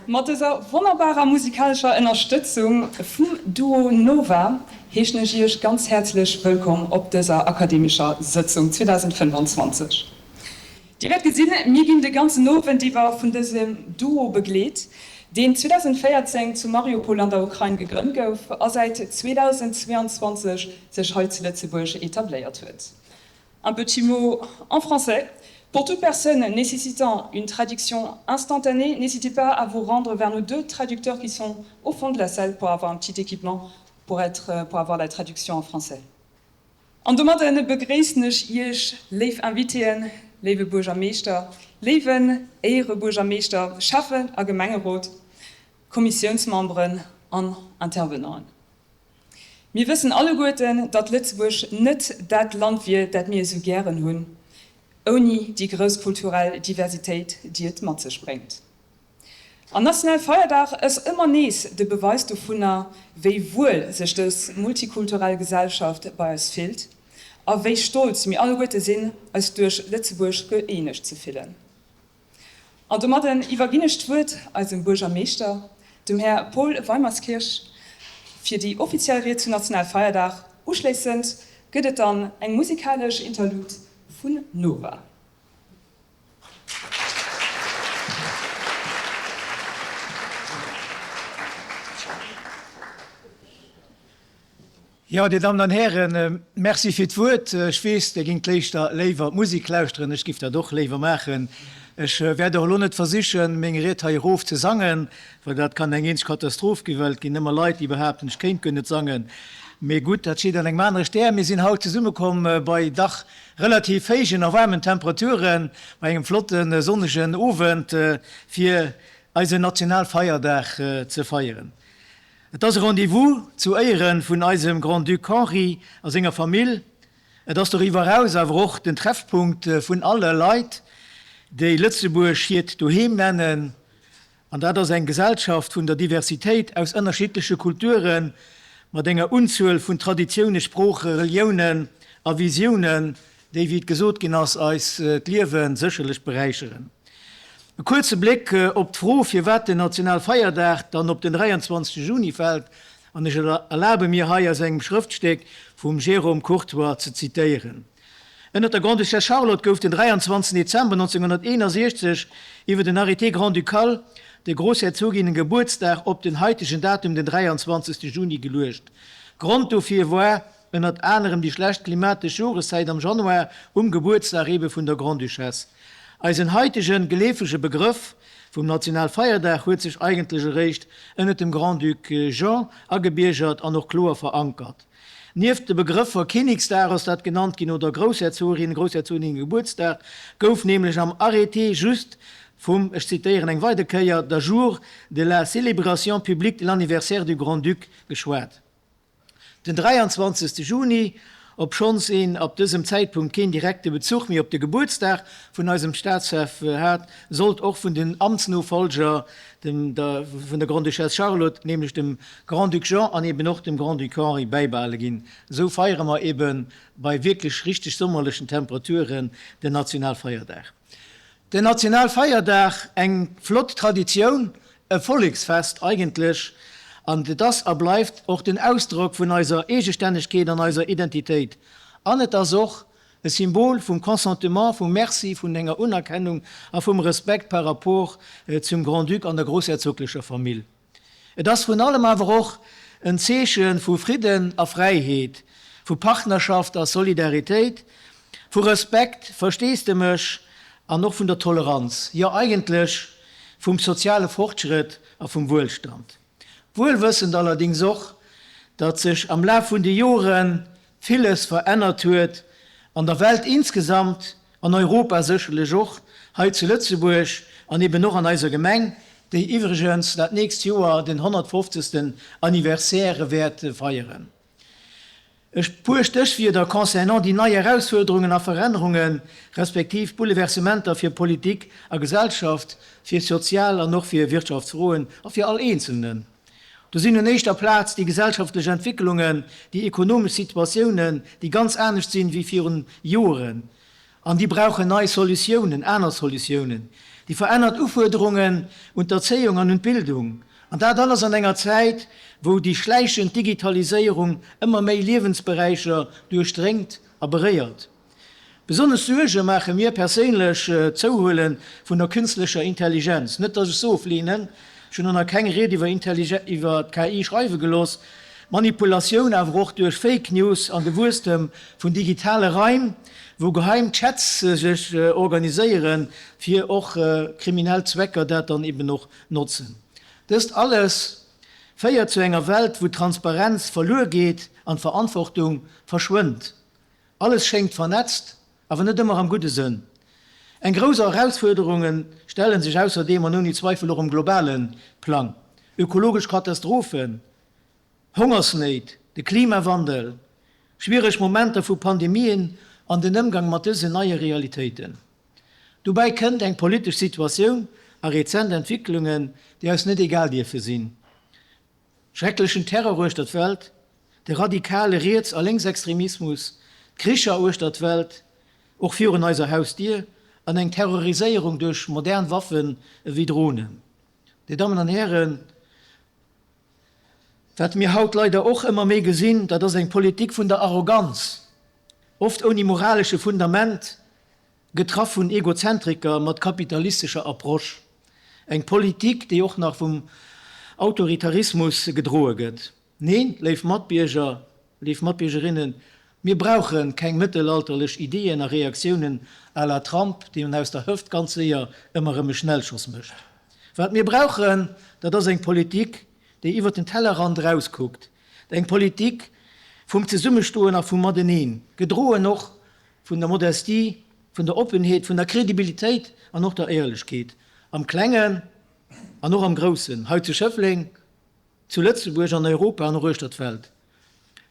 Mat dëser wonnerbarer musikalescher Ënnerstëtzung vum Duo Nova heeschen ech Iech ganz häerzlech wëllkomm op dëser akademescher Sëtzung 2025. Dir wäert gesinn, mir ginn de ganzen Owend iwwer vun dësem Duo begleet, deen 2014 zu Mariupol an der Ukrain gegrënnt gouf a säit 2022 sech hei zu Lëtzebuerg etabléiert huet. Un petit mot en français. Pour toute personne nécessitant une traduction instantanée, n'hésitez pas à vous rendre vers nos deux traducteurs qui sont au fond de la salle pour avoir un petit équipement pour être pour avoir la traduction en français. An domadden begréissen ech Iech, léif Invitéen, léiwe Buergermeeschter, léiwen Éierebuergermeeschter, Schäffen a Gemengerot, Kommissiounsmemberen an Intervenanten. Mir wëssen alleguerten, datt Lëtzebuerg net dat Land wier, dat mir esou gären hunn, ouni déi grouss kulturell Diversitéit, déi et mat sech bréngt. An national Feierdag ass ëmmer nees de Beweis dovunner, wéi wuel sech dës multikulturell Gesellschaft bei eis fillt a wéi stolz mir alleguerte sinn, eis duerch Lëtzebuerg gëeenegt ze fillen. An domadden iwwerginn ech d'Wuert eisem Buergermeeschter, dem Här Paul Weimerskirch, fir déi offiziell Ried zum Nationalfeierdag. Uschléissend gëtt et dann eng musikalesch Interlude vun Nova. Jo, Dir Dammen an Hären, Merci fir d'Wuert. Ech weess, Dir géingt léischter léiwer d'Musek lauschteren. Ech giff dat och léiwer maachen. Ech wäert och elo net versichen, meng Ried hei erof ze sangen, well dat kann eng eenzeg Katastroph ginn, well et ginn ëmmer Leit, déi behaapten, ech kéint guer net sangen. Mee gutt, dat steet an engem anere Stär. Mir sinn haut zesummekomm bei dach relativ héijen a waarmen Temperaturen, bei engem flotte sonnegen Owend, fir eisen Nationalfeierdag ze feieren. Et ass e Rendez-vous zu Éiere vun eisem Grand-Duc Henri a senger Famill. Et ass doriwwer eraus awer och den Treffpunkt vun alle Leit, déi Lëtzebuerg hiert Doheem nennen. An dat ass eng Gesellschaft vun der Diversitéit aus ënnerschiddleche Kulturen, mat enger Unzuel vun Traditioune, Sprooche, Reliounen a Visiounen, déi, wéi et gesot ginn ass, eis d'Liewe sécherlech beräicheren. E kuerze Bléck op d'Fro, firwat den Nationalfeierdag dann op den 23 Juni fält, an ech erlabe mir hei aus engem Schrëftstéck vum Jérôme Courtoy ze zitéieren, Ënnert der Grande-Duchesse Charlotte gouf den 23 Dezember 1961 iwwer en Arrêté grand-ducal de Grossherzoginnen-Gebuertsdag op den haitegen Datum, den 23 Juni, geluecht. Grond dofir war Ënnert anerem déi schlecht klimatesch Joreszäit am Januar um Gebuertsdag ebe vun der Grande-Duchesse. Eisen haitegen, geleefege Begrëff vum Nationalfeierdag huet sech eigentlech eréischt ënnert dem Grand-Duc Jean agebiergert an och kloer verankert. Nieft de Begrëffer Kinneksdag ass dat genannt ginn oder Groussherzoginnen, Groussherzoginnegebuertsdag gouf nämlech am Arrêté just vum, ech zitéieren eng weider Kéier, der Jour de la célébration publique de l'anniversaire du Grand-Duc geschwat. Den 23 Juni, obschonns een ab dësem Zäitpunkt keen direkte Bezuch méi op de Gebuertsdag vun eisem Staatschef hat, sollt och vun den Amtsnofollger, dem der vun der Grande-Duchesse Charlotte, nämlech dem Grand-Duc Jean an eben och dem Grand-Duc Henri bäibehale ginn. Esou feiere mer eben bei wierklech richteg sommerlechen Temperaturen den Nationalfeierdag. Den Nationalfeierdag, eng flott Traditioun, e Volleksfest eigentlech, an et ass a bleift och den Ausdrock vun eiser Eegestännegkeet an eiser Identitéit. An et ass och e Symbol vum Consentement, vum Merci, vun enger Unerkennung a vum Respekt par rapport zum Grand-Duc an der groussherzoglecher Famill. Et ass vrun allem awer och en Zeeche vu Fridden a Fräiheet, vu Partnerschaft a Solidaritéit, vu Respekt, Versteesdemech an och vun der Toleranz, jo eigentlech vum soziale Fortschrëtt a vum Wuelstand. Wuelwëssend allerdéngs och, datt sech am Laf vun de Jore villes verännert huet an der Welt insgesamt, an Europa sécherlech och, hei zu Lëtzebuerg an eben och an eiser Gemeng, déi iwwregens dat nächst Joer den 150. Anniversaire wäert feieren. E puer Stéchwierder concernant déi nei Erausfuerderungen a Verännerungen, respektiv Bouleversementer fir Politik a Gesellschaft, fir sozial an och fir Wirtschaftsfroen a fir all Eenzelnen. Do sinn un éischter Plaz déi gesellschaftlech Entwicklungen, déi ekonomesch Situatiounen, déi ganz anescht sinn wéi virun Joren. An déi brauchen nei Solutiounen, aner Solutiounen. Déi verännert Ufuerderungen un d'Erzéiung an un d'Bildung, an dat alles an enger Zäit, wou déi schläichend Digitaliséierung ëmmer méi Liewensberäicher duerchdréngt a beréiert. Besonnesch Suerge maache mir perséinlech d'Zouhuele vun der künstlecher Intelligenz. Net, datt ech se ofleenen, ech hunn och nach keng Ried iwwer iwwer d'KI schreiwe gelooss. D'Manipulatioun awer och duerch Fake News an de Wuesstem vun digitale Raim, wou geheim Chats sech organiséieren, fir och kriminell Zwecker dat dann eben och notzen. Dëst alles féiert zu enger Welt, wou d'Transparenz verluer geet an d'Verantwortung verschwënnt. Alles schéngt vernetzt, awer net ëmmer am gudde Sënn. Eng grouss Erausfuerderunge stelle sech ausserdeem an ouni Zweifel och um globale Plang, ökologesch Katastrophen, Hongersnéit, de Klimawandel, schwiereg Momenter vu Pandemien an den Ëmgang mat dësen neie Realitéiten. Dobäi kënnt eng politesch Situatioun a rezent Entwicklungen, déi eis net egal dierfe sinn. Schrecklechen Terror uechter d'Welt, de radikale Riets a Lénksextremismus, d'Kricher uechter d'Welt, och virun eiser Hausdier, an eng Terroriséierung duerch modern Waffen ewéi Dronen. Dir Dammen an Hären, wat mir haut leider och ëmmer méi gesinn, dat ass eng Politik vun der Arroganz, oft ouni moralesche Fundament, Getraff vun Egozentriker mat kapitalistescher Approche. Eng Politik, déi och nach vum Autoritarismus gedroe gëtt. Neen, léif Matbierger, léif Matbiergerinnen, mir brauche keng mëttelalterlech Ideeën a Reaktiounen à la Trump, deen aus der Hëft ganz séier ëmmer erëm e Schnellschoss mécht. Wat mir brauchen, dat ass eng Politik, déi iwwer den Tellerrand erauskuckt, eng Politik vum Zesummestoen a vum Mateneen, gedroen och vun der Modestie, vun der Oppenheet, vun der Kredibilitéit an och der Éierlechkeet, am Klengen an och am Groussen, hei zu Schëffleng, zu Lëtzebuerg, an Europa an och uechter d'Welt.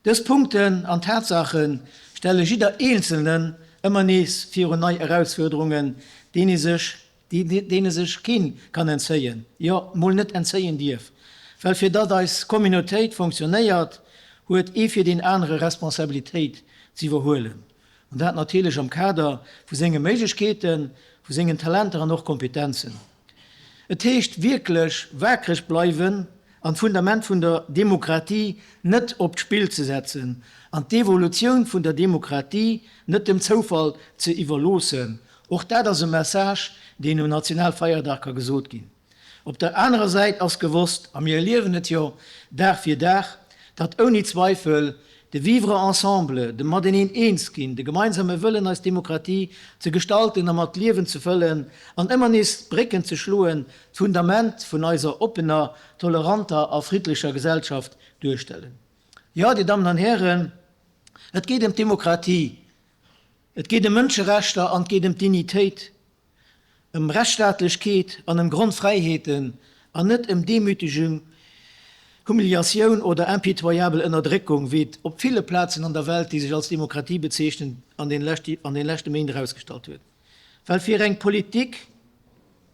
Dës Punkten an Tatsaache stelle jidder Eenzelnen ëmmer nees virun nei Erausfuerderungen, deene sech deene sech keen kann entzéien, jo mol net entzéien dierf, well fir datt eis Communautéit fonctionnéiert, huet ee fir deen anere Responsabilitéit z'iwwerhuelen, an dat natierlech am Kader vu senge Méiglechkeeten, vu sengen Talenter an och Kompetenzen. Et heescht wierklech waakreg bleiwen an d'Fundament vun der Demokratie net op d'Spill ze setzen an d'Evolutioun vun der Demokratie net dem Zoufall ze iwwerloossen Och dat ass e Message, deen um Nationalfeierdag ka gesot ginn. Op der anerer Säit ass gewosst, a mir erliewen et jo Dag fir Dag, datt ouni Zweifel de Vivre ensemble, de mateneen eens ginn, de gemeinsame Wëllen eis Demokratie ze gestalten a mat Liewen ze fëllen an ëmmer nees Brécken ze schloen, d'Fundament vun eiser oppener, toleranter a friddlecher Gesellschaft duerstellen. Jo, Dir Dammen an Hären, et geet ëm d'Demokratie. Et geet ëm Mënscherechter an et geet ëm d'Dignitéit, ëm Rechtsstaatlechkeet an ëm Grondfräiheeten an net ëm Demütegung, Humiliatioun oder impitoyabel Ënnerdréckung, wéi et op ville Plazen an der Welt, déi sech als Demokratie bezeechnen, an den leschte Méint erausgestallt huet. Well fir eng Politik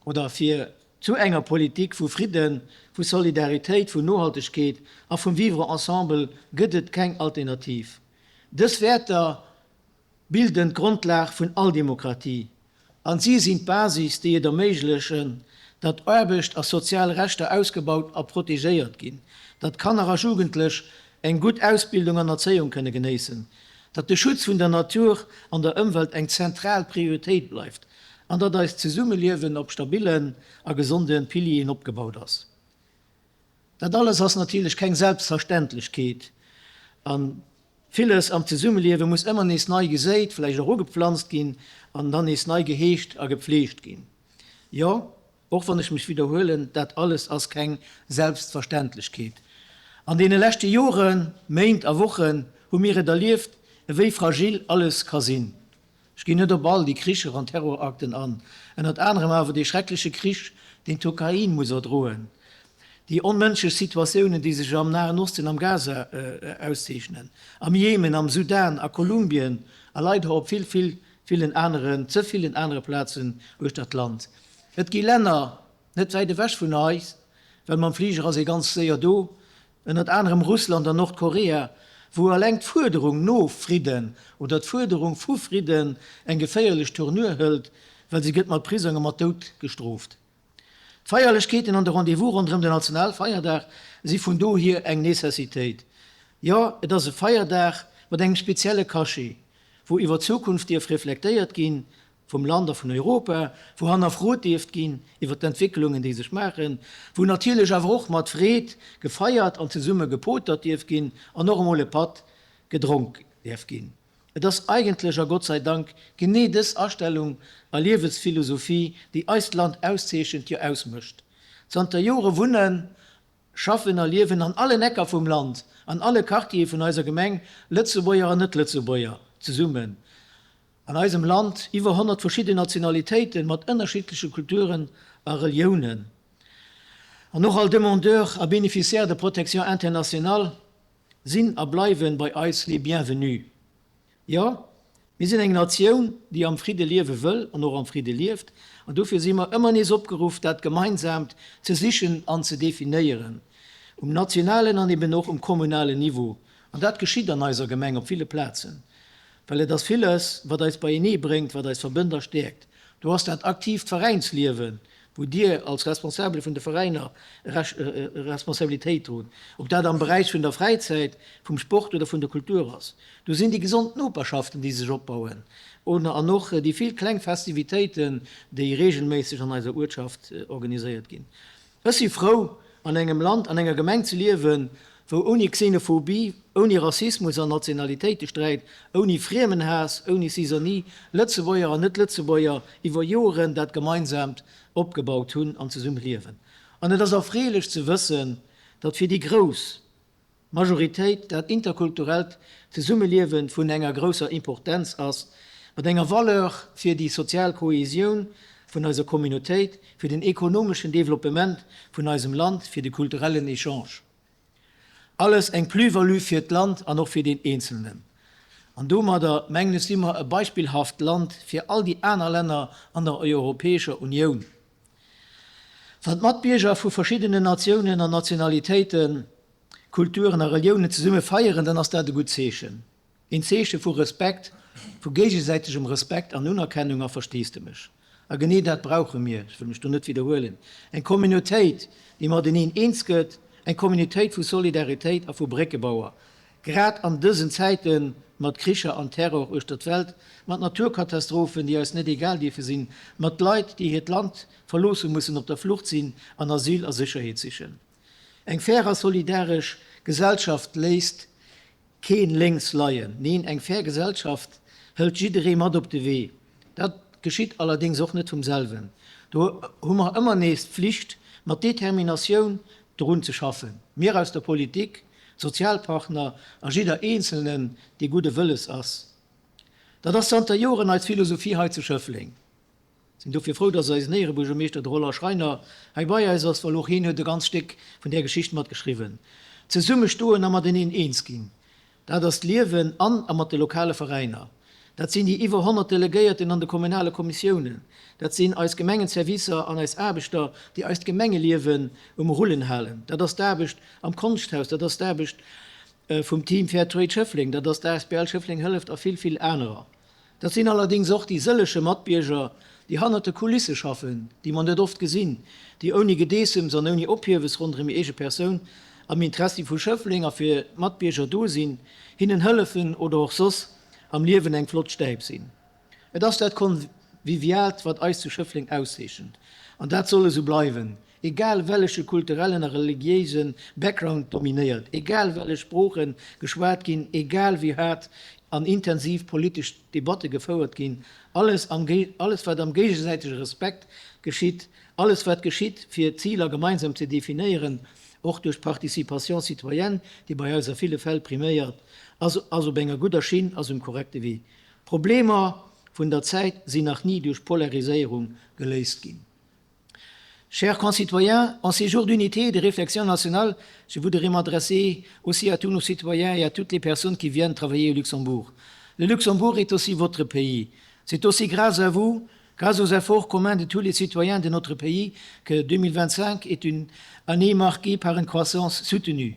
oder fir zu enger Politik vu Fridden, vu Solidaritéit, vun Nohaltegkeet a vum Vivre ensemble gëtt et keng Alternativ. Dës Wäerter bilden d'Grondlag vun all Demokratie an si sinn d'Basis, déi et erméiglechen, datt Aarbecht a sozial Rechter ausgebaut a protegéiert ginn, datt Kanner a Jugendlech eng gutt Ausbildung an Erzéiung kënne genéissen, datt de Schutz vun der Natur an der Ëmwelt eng zentral Prioritéit bleift an datt eist Zesummeliewen op stabillen a gesonde Pilieren opgebaut ass. Dat alles ass natierlech keng Selbstverständlechkeet a villes am Zesummeliewe muss ëmmer nees nei geséit, vläicht och ugepflanzt ginn an dann nees nei geheegt a gepfleegt ginn. Jo, och wann ech mech widderhuelen, dat alles ass keng Selbstverständlechkeet. An deene leschte Joren, Méint a Wochen hu mir et erlieft, ewéi fragil alles ka sinn. Ech ginn net op all déi Kricher an Terrorakten an, ënnert anerem awer dee schreckleche Krich, deen d'Ukrain muss erdroen, déi onmënschlech Situatiounen, déi sech am Nahen Osten, am Gaza auszeechnen, am Jemen, am Sudan, a Kolumbien a leider op vill, vill, villen aneren, ze villen anere Plazen uechter d'Land. Et gi Länner, net wäit ewech vun eis, well mam Fliger ass ee ganz séier do, Ënnert anerem Russland an Nordkorea, wou alleng d'Fuerderung no Fridden oder d'Fuerderung vu Fridden eng geféierlech Tournure hëlt, well se gëtt mat Prisong a mat Doud gestrooft. D'Feierlechkeeten an de Rendez-vous ronderëm den Nationalfeierdag si vun dohier eng Necessitéit. Jo, et ass e Feierdag mat engem spezielle Cachet, wou iwwer d'Zukunft dierf reflektéiert ginn, vum Land a vun Europa, wou hannerfrot dierft ginn iwwer d'Entwécklungen, déi sech maachen, wou natierlech awer och mat Freed gefeiert an zesumme gepotert dierf ginn an och emol e Patt gedronk däerf ginn. Et ass eigentlech, a Gott sei Dank, genee dës Astellung a Liewensphilosophie, déi eist Land auszeechent, jo ausmécht. Zanter Jore wunnen, schaffen a liewen an allen Ecker vum Land, an alle Quartiere vun eiser Gemeng Lëtzebuerger an Net-Lëtzebuerger zesummen. An eisem Land iwwer 100 verschidden Nationalitéiten mat ënnerschiddleche Kulturen a Reliounen. An och all Demandeur a Bénéficiaire de protection internationale sinn a bleiwen bei eis les bienvenus. Jo, mir sinn eng Natioun, déi am Fridde liewe wëll an och am Fridde lieft, an dofir si mer ëmmer nees opgeruff, dat Gemeinsaamt ze sichen an ze definéieren, um nationalen an eben och um kommunalen Niveau. An dat geschitt an eiser Gemeng op ville Plazen, well et ass villes, wat eis beienee bréngt, wat eis verbënnt a stäerkt. Do ass dat aktiivt Veräinsliewen, wou Dir als Responsabele vun de Veräiner Responsabilitéit drot, ob dat am Beräich vun der Fräizäit, vum Sport oder vun der Kultur ass. Do sinn déi gesond Noperschaften, déi sech opbauen, an och déi vill kleng Festivitéiten, déi regelméisseg an eiser Uertschaft organiséiert ginn. Ech si frou, an engem Land, an enger Gemeng ze liewen, wou ouni Xenophobie, ouni Rassismus an Nationalitéitesträit, ouni Friemenhaass, ouni Cisonie, Lëtzebuerger an Net-Lëtzebuerger iwwer Joren dat Gemeinsaamt opgebaut hunn an zesumme liewen. An et ass erfreelech ze wëssen, datt fir déi grouss Majoritéit dat interkulturellt Zesummeliewe vun enger grousser Importenz ass, mat enger Valeur fir déi sozial Kohesioun vun eiser Communautéit, fir den ekonomeschen Developpement vun eisem Land, fir de kulturellen Echange. Alles eng Plus-value fir d'Land an och fir deen Eenzelnen. An domadder, mengen ech, si mer e beispillhaft Land fir all déi aner Länner an der Europäescher Unioun. Wann d'Matbierger vu verschiddenen Natiounen an Nationalitéiten, Kulturen a Reliounen zesumme feieren, dann ass dat e gutt Zeechen. Een Zeeche vu Respekt, vu géigesäitegem Respekt an Unerkennung a Versteesdemech. A genee dat brauche mir, ech wëll mech do net widderhuelen, eng Communautéit, déi mateneen eens gëtt, eng Communautéit vu Solidaritéit a vu Bréckebauer, grad an dësen Zäite mat Kricher an Terror uechter d'Welt, mat Naturkatastrophen, déi eis net egal dierfe sinn, mat Leit, déi hiert Land verloosse mussen, op der Flucht sinn an Asyl a Sécherheet sichen. Eng fair a solidaresch Gesellschaft léisst Keen lénks leien. Neen, eng fair Gesellschaft hëlt jidderee mat op de Wee. Dat geschitt allerdéngs och net vum selwen. Do hu mer ëmmer nees d'Pflicht, mat Determinatioun drun ze schaffen. Mir aus der Politik, d'Sozialpartner a jidder Eenzelnen, dee gudde Wëlles ass. Dat ass zanter Joren eis Philosophie hei zu Schëffleng. Sinn dofir frou, dass eisen Éierebuergermeeschter, de Roland Schreiner, hei bei eis ass, well och hien huet e ganz Stéck vun där Geschicht mat geschriwwen. Zesumme stoen a mateneen eens ginn, dat ass d'Liewen an a mat de lokale Veräiner. Dat sinn déi iwwer 100 Delegéierten an de kommunale Kommissiounen. Dat sinn eis Gemengenservicer an eis Aarbechter, déi eist Gemengeliewen um Rullen halen. Dat ass d'Aarbecht am Konschthaus, dat ass d'Aarbecht vum Team Fair Trade Schëffleng, dat ass d'asbl Schëffleng hëlleft a vill, vill anerer. Dat sinn allerdéngs och déi sëlleche Matbierger, déi hannert de Kulisse schaffen, déi mer net oft gesinn, déi ouni Gedeessems an ouni Ophiewes ronderëm hir eege Persoun am Interessi vu Schëffleng a fir d'Matbierger do sinn, hinnen hëllefen oder och soss am Liewen eng flott Stäip sinn. Et ass dat Conviviaalt, wat eis zu Schëffleng auszeechent. An dat soll esou bleiwen. Egal welleche kulturellen a religiéise Background dominéiert, egal wellech Sprooche geschwat ginn, egal wéi haart an intensiv politesch Debatte gefouert ginn, alles am alles wat am géigesäitege Respekt geschitt, alles wat geschitt fir Ziler gemeinsam ze definéieren, och duerch d'Participation citoyenne, déi bei eis a ville Fäll priméiert ass, ass op enger gudder Schinn, ass um korrekte Wee. D'Problemer vun der Zäit sinn nach ni duerch Polariséierung geléist ginn. Chers concitoyens, en ces jours d'unité et de réflexion nationale, je voudrais m'adresser aussi à tous nos citoyens et à toutes les personnes qui viennent travailler au Luxembourg. Le Luxembourg est aussi votre pays. C'est aussi grâce à vous, grâce aux efforts communs de tous les citoyens de notre pays, que 2025 est une année marquée par une croissance soutenue.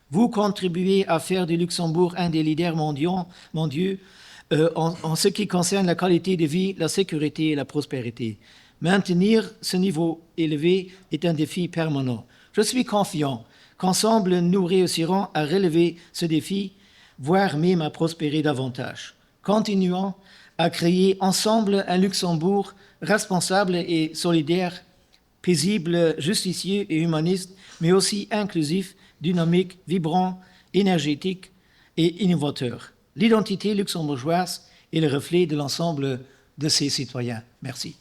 Vous contribuez à faire du Luxembourg un des leaders mondiaux, mondiaux. En, en ce qui concerne la qualité de vie, la sécurité et la prospérité. Maintenir ce niveau élevé est un défi permanent. Je suis confiant qu'ensemble nous réussirons à relever ce défi, voire même à prospérer davantage. Continuons à créer ensemble un Luxembourg responsable et solidaire, paisible, justicier et humaniste, mais aussi inclusif, dynamique, vibrant, énergétique et innovateur. L'identité luxembourgeoise est le reflet de l'ensemble de ses citoyens. Merci.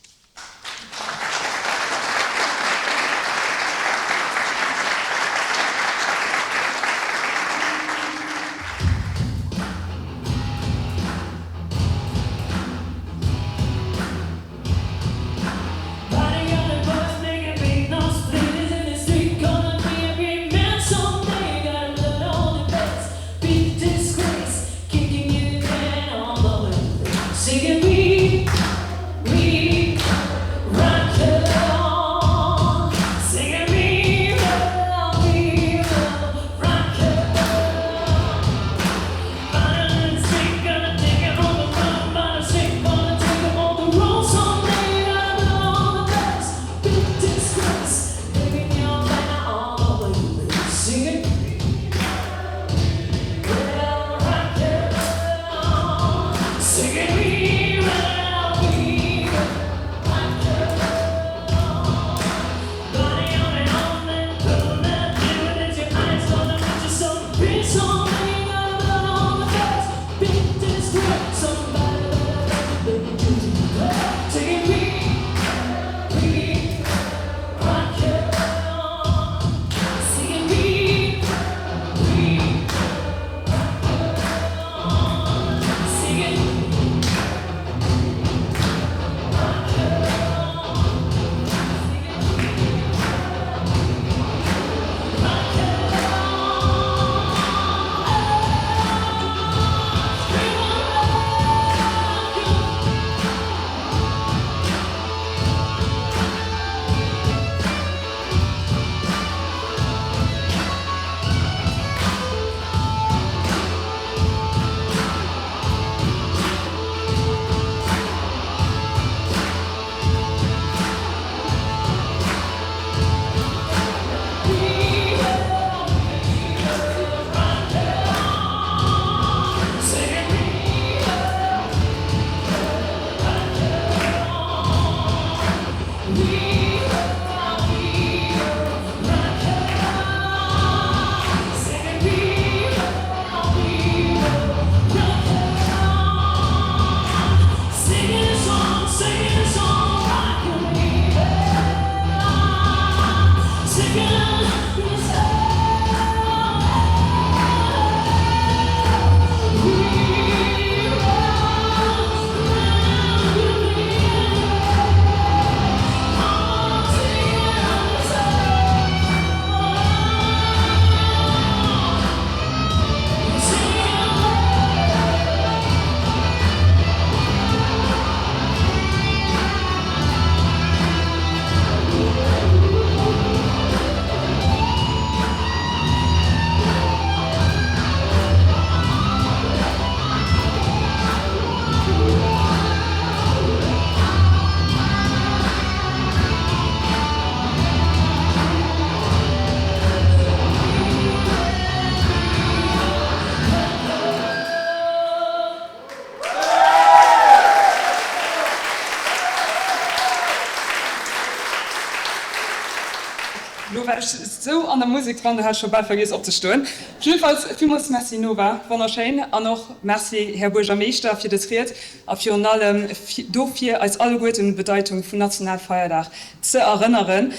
Lo war ech sou an der Musek dran, do hat ech scho bal vergiess opzestoen. Jiddefalls villmools Merci Nova, wonnerschéin. An och Merci Här Buergermeeschter fir dës Ried a virun allem dofir eis alleguerten un d'Bedeitung vun Nationalfeierdag ze erënneren.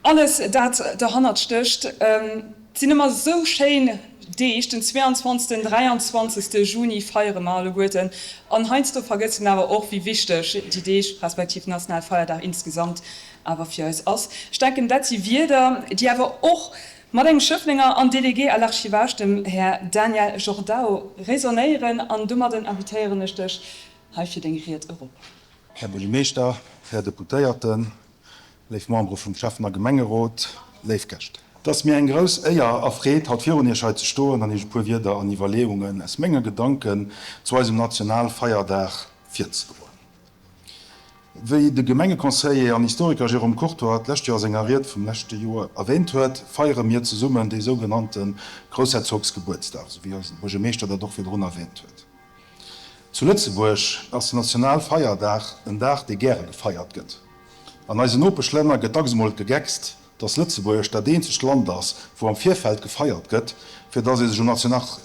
Alles dat derhannert stécht. Et sinn ëmmer esou schéin Deeg, den 22., 23. Juni feiere mer alleguerten. An heiansdo vergësst een awer och, wéi wichteg déi Deeg, respektiv Nationalfeierdag insgesamt awer fir eis ass. Ech denken, dat si Wierder, déi awer och mat engem Schëfflenger an Délégué à l'archivage, dem Här Daniel Jordao, résonnéieren. An domadden invitéieren ech dech hei fir deng Ried erop. Här Buergermeeschter, Här Deputéierten, léif Membere vum Schäffen a Gemengerot, léif Gäscht. Et ass mir eng grouss Éier a Freed, haut virun Iech hei ze stoen an Iech e puer Wierder an Iwwerleeungen aus menge Gedanken zu eisem Nationalfeierdag virzedroen. Wéi de Gemengeconseiller an Historiker Jérôme Courtoy d'lescht Joer a senger Ried vum leschte Joer erwähnt huet, feiere mir zesummen dee sougenannte Groussherzogsgebuertsdag, esou wéi eisen Buergermeeschter dat och virdrun erwähnt huet. Zu Lëtzebuerg ass den Nationalfeierdag en Dag, dee gäre gefeiert gëtt. An eisen Nopeschlänner gëtt dacks emol gegeckst, dass Lëtzebuerg dat eenzegt Land ass, wou am Virfeld gefeiert gëtt, fir dass ee sech um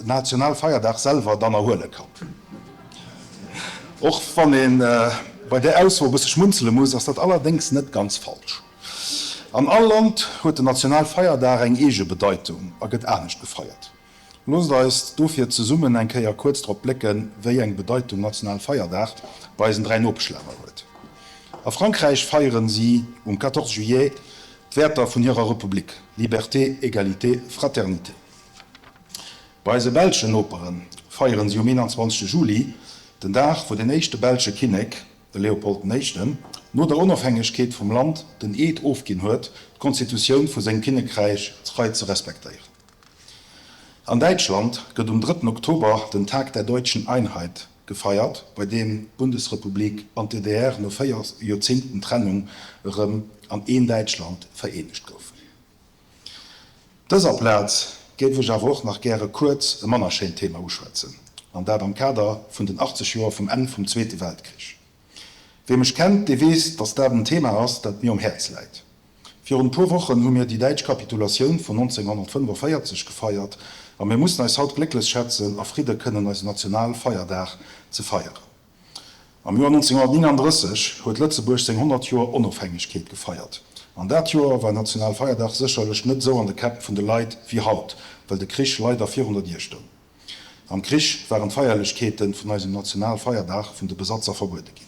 Nationalfeierdag selwer dann erhuele kann. Och wann ee bei där Ausso e bësse schmunzele muss, ass dat allerdéngs net ganz falsch. An all Land huet den Nationalfeierdag eng eege Bedeitung a gëtt anescht gefeiert. Loosst eis dofir zesummen eng Kéier kuerz drop blécken, wéi eng Bedeitung Nationalfeierdag bei eisen 3 Nopeschlänner huet. A Frankräich feieren si um 14 juillet d'Wäerter vun hirer Republik, Liberté, Égalité, Fraternité. Bei eise belschen Nopere feieren si um 21 Juli, den Dag wou den éischte belsche Kinnek, de Leopold den Éischten, no der Onofhängegkeet vum Land den Eed ofginn huet, d'Konstitutioun vu sengem Kinnekräich trei ze respektéieren. An Däitschland gëtt um drëtten Oktober den Tag der Deutschen Einheit gefeiert, bei deem d'Bundesrepublik an d'DDR no 4 Joerzéngten Trennung erëm an een Däitschland vereenegt goufen. Op dëser Plaz géif ech awer och nach gäre kuerz e manner schéint Thema uschwätzen, an dat am Kader vun den 80 Joer vum Enn vum Zweete Weltkrich. Wee mech kennt, dee weess, datt dat en Thema ass, dat mir um Häerz läit. Virun e puer Wochen hu mir déi däitsch Kapitulatioun vun 1945 gefeiert a mir mussen eis haut glécklech schätzen, a Fridde kënnen eisen Nationalfeierdag ze feieren. Am Joer 1939 huet Lëtzebuerg seng 100 Joer Onofhängegkeet gefeiert. An dat Joer war Nationalfeierdag sécherlech net esou an de Käpp vun de Leit wéi haut, well de Krich leider virun der Dier stoung. Am Krich waren d'Feierlechkeete vun eisem Nationalfeierdag vun de Besatzer verbuede ginn.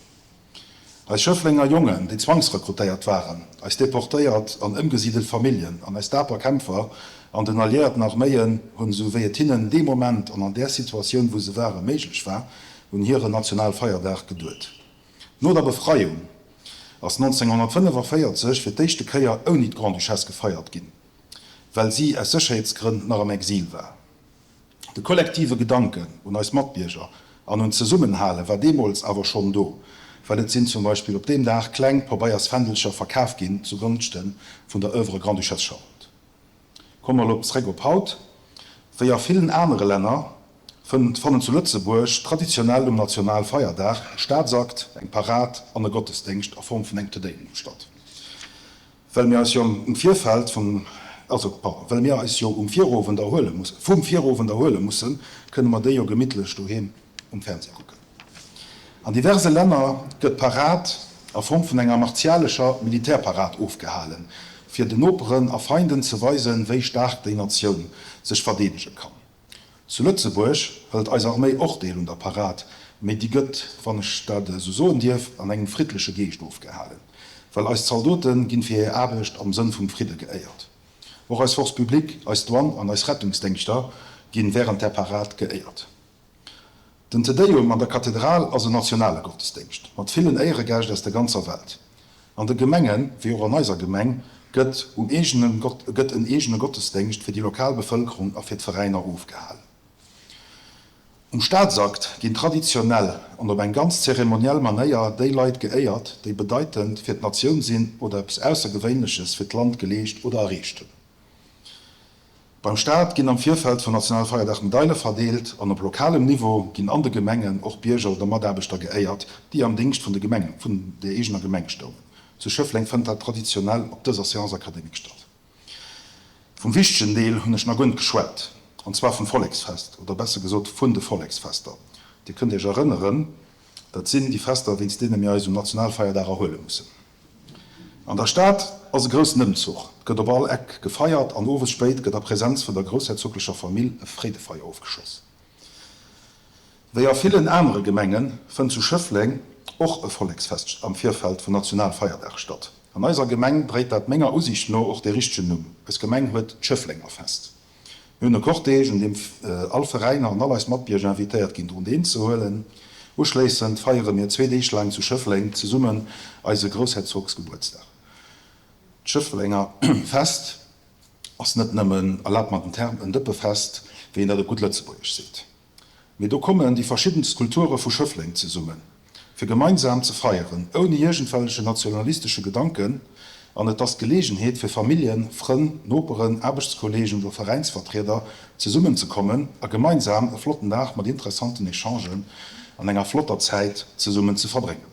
Eis Schëfflenger Jongen, déi zwangsrekrutéiert waren, eis deportéiert an ëmgesidelt Familljen an eis daper Kämpfer an den alliéierten Arméien hunn, esou wéi et hinnen dee Moment an an där Situatioun, wou se waren, méiglech war, un hiren Nationalfeierdag geduet. No der Befreiung ass 1945 fir d'éischte Kéier ouni d'Grande-Duchesse gefeiert ginn, well si aus Sécherheetsgrënn nach am Exil war. De kollektive Gedanken un eis Matbierger an un d'Zesummenhale war deemools awer schonn do, well et sinn zum Beispill op deem Dag kleng Pabeiersfändelcher verkaf ginn zu Gonschte vun der Oeuvre Grande-Duchesse Charlotte. Komme mer elo zréck op haut. Wéi a villen anere Länner fannen zu Lëtzebuerg traditionell um Nationalfeierdag e Staatsakt, eng Parad an e Gottesdéngscht a Form vun engem Te Deum statt. Well mir eis jo um Virfeld vum, also, pardon, well mir eis jo um Virowend erhuele mussen, vum Virowend erhuele mussen, kënne mer déi jo gemittlech doheem um Fernseh kucken. An diverse Länner gëtt d'Parad a Form vun enger martialescher Militärparad ofgehalen, fir den Noperen a Feinden ze weisen, wéi staark déi Natioun sech verdeedege kann. Zu Lëtzebuerg hëlt eis Arméi och deel un der Parad, mee déi gëtt, wann ech dat esou soen dierf, an engem friddleche Geescht ofgehalen, well eis Zaldote ginn fir hir Aarbecht am Sënn vum Fridde geéiert. Och eis Force publique, eis Douane an eis Rettungsdéngschter ginn wärend där Parad geéiert. Den Te Deum an der Kathedral ass en nationale Gottesdéngscht mat villen Éieregäscht aus der ganzer Welt. An de Gemengen, wéi och an eiser Gemeng, gëtt um eegene gëtt en eegene Gottesdéngscht fir déi lokal Bevëlkerung a fir d'Veräiner ofgehalen. Um Staatsakt ginn traditionell an op eng ganz zeremoniell Manéier déi Leit geéiert, déi bedeitend fir d'Natioun sinn oder eppes Aussergewéinleches fir d'Land geleescht oder erreecht hunn. Beim Staat ginn am Virfeld vum Nationalfeierdag Medaile verdeelt an op lokalem Niveau ginn an de Gemengen och Bierger oder Mataarbechter geéiert, déi am Dingscht vun de Gemeng, vun der eegener Gemeng stoungen. Zu Schëffleng fënnt dat traditionell op dëser Séance académique statt. Vum wichtegen Deel hunn ech nach guer net geschwat, an zwar vum Volleksfest, oder besser gesot vun de Volleksfester. Dir kënnt Iech erënneren, dat sinn déi Fester, wéinst deene mir eis um Nationalfeierdag erhuele mussen. An der Stad ass e groussen Ëmzuch, et gëtt op all Eck gefeiert an owes spéit gëtt a Präsenz vun der groussherzoglecher Famill e Freedefeier ofgeschoss. Wéi a villen anere Gemenge fënnt zu Schëffleng och e Volleksfest am Virfeld vum Nationalfeierdag statt. An eiser Gemeng dréit dat menger Usiicht no och dee richtegen Numm, eis Gemeng huet d'Schëfflenger Fest. Mir hunn e Cortège, un deem all Veräiner an all eis Matbierger invitéiert ginn drun deelzehuelen. Uschléissend feiere mir zwee Deeg laang zu Schëffleng zesummen eise Groussherzogsgebuertsdag. D'Schëfflenger Fest. ass net nëmmen, erlaabt mer den Term, en Dëppefest, wéi een dat op gutt Lëtzebuergesch seet. Mee do kommen déi verschiddenst Kulture vu Schëffleng zesummen, fir gemeinsam ze feieren, ouni iergendwellechen nationalistesche Gedanken. An et ass d'Geleegenheet fir Familljen, Frënn, Noperen, Aarbechtskolleegen oder Veräinsvertrieder zesummen ze kommen a gemeinsam e flotten Dag mat interessanten Echangen an enger flotter Zäit zesummen ze verbréngen.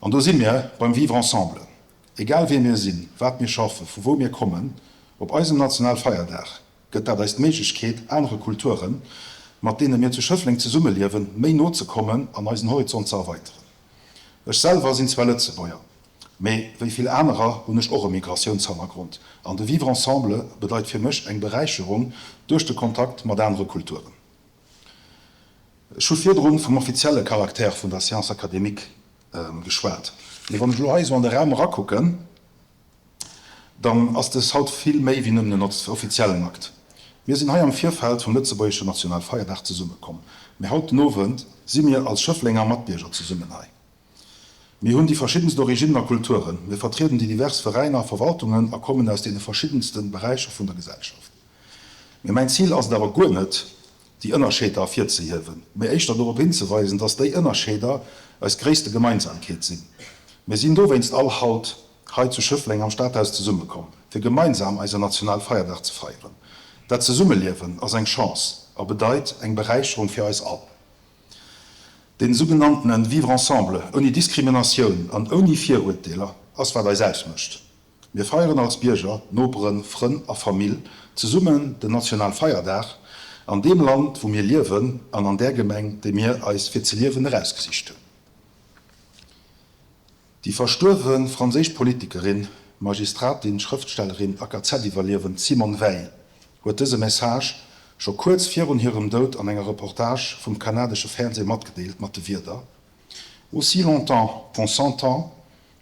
An do si mir beim Vivre ensemble. Egal wie mir sinn, wat mir schaffen, vu wou mir kommen, op eisem Nationalfeierdag gëtt dat eis d'Méiglechkeet, anere Kulturen, mat deene mir zu Schëffleng zesummeliewen, méi no ze kommen an eisen Horizont ze erweiteren. Ech selwer sinn zwar Lëtzebuerger, mee wéi vill anerer hunn ech och e Migratiounshannergrond an de Vivre ensemble bedeit fir mech eng Beräicherung duerch de Kontakt mat anere Kulturen. Ech hu virdrun vum offizielle Caractère vun der Séance académique geschwat, mee wann ech elo hei esou an de Raum erakucken, dann ass dës haut vill méi wéi nëmmen en offiziellen Akt. Mir sinn hei am Virfeld vum lëtzebuergeschen Nationalfeierdag zesummekomm, mee haut den Owend si mir als Schëfflenger Matbierger zesummen hei. Mir hunn déi verschiddenst Originnen a Kulturen, mir vertrieden déi divers Veräiner a Verwaltungen a kommen aus deene verschiddenste Beräicher vun der Gesellschaft. Mee mäin Zil ass et awer guer net, déi Ënnerscheeder ervirzehiewen, mee éischter dorop hinzeweisen, dass déi Ënnerscheeder eis gréisste Gemeinsamkeet sinn. Mir sinn dowéinst all haut hei zu Schëffleng am Stadhaus zesummekomm, fir gemeinsam eisen Nationalfeierdag ze feieren. Dat Zesummeliewen ass eng Chance a bedeit eng Beräicherung fir eis all. Dee sougenanntene Vivre ensemble ouni Diskriminatioun an ouni Viruerteeler ass wat eis ausmécht. Mir feieren als Bierger, Noperen, Frënn a Famill zesummen den Nationalfeierdag an deem Land wou mir liewen an an där Gemeng déi mir eis fir ze liewen erausgesicht hunn. Déi verstuerwe franséisch Politikerin, Magistratin, Schrëftstellerin a KZ-Iwwerliewend Simone Veil huet dëse Message scho kuerz virun hirem Doud an enger Reportage vum kanadesche Fernsee matgedeelt mat de Wierder, Aussi longtemps qu'on s'entend,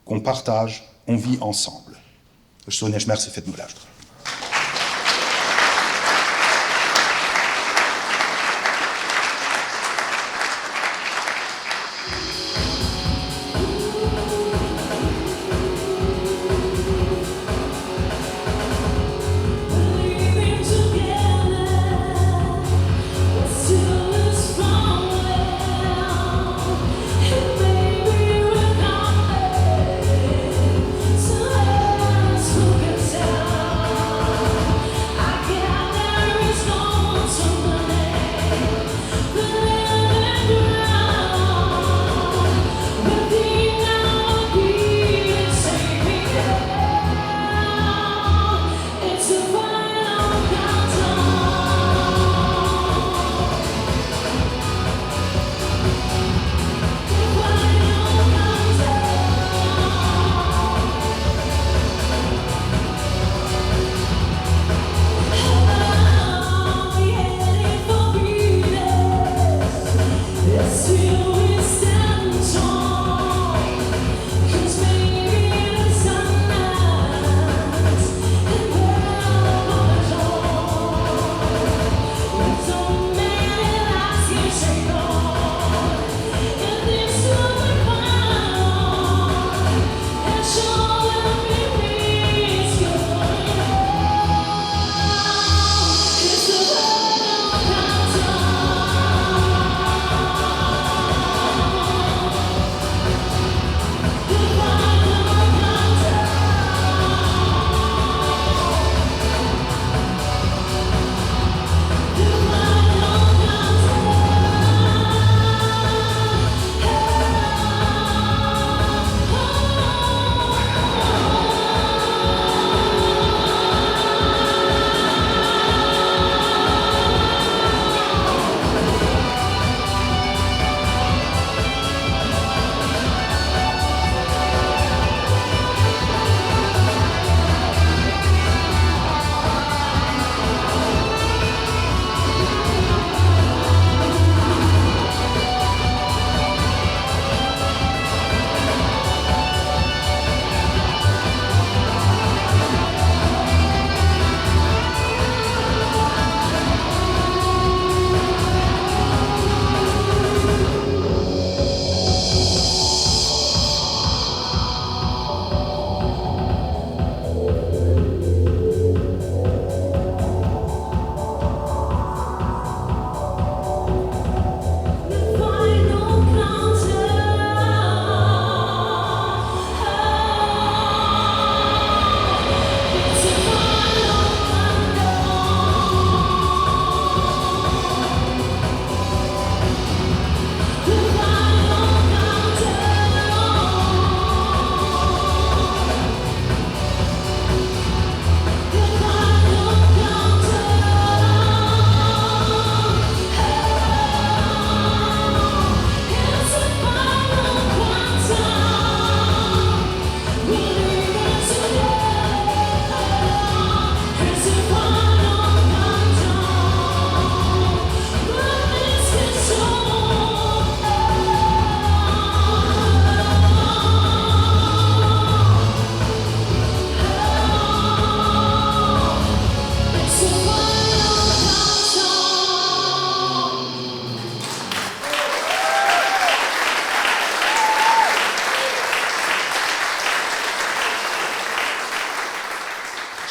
qu'on partage, on vit ensemble. Ech soen Iech Merci fir d'Nolauschteren.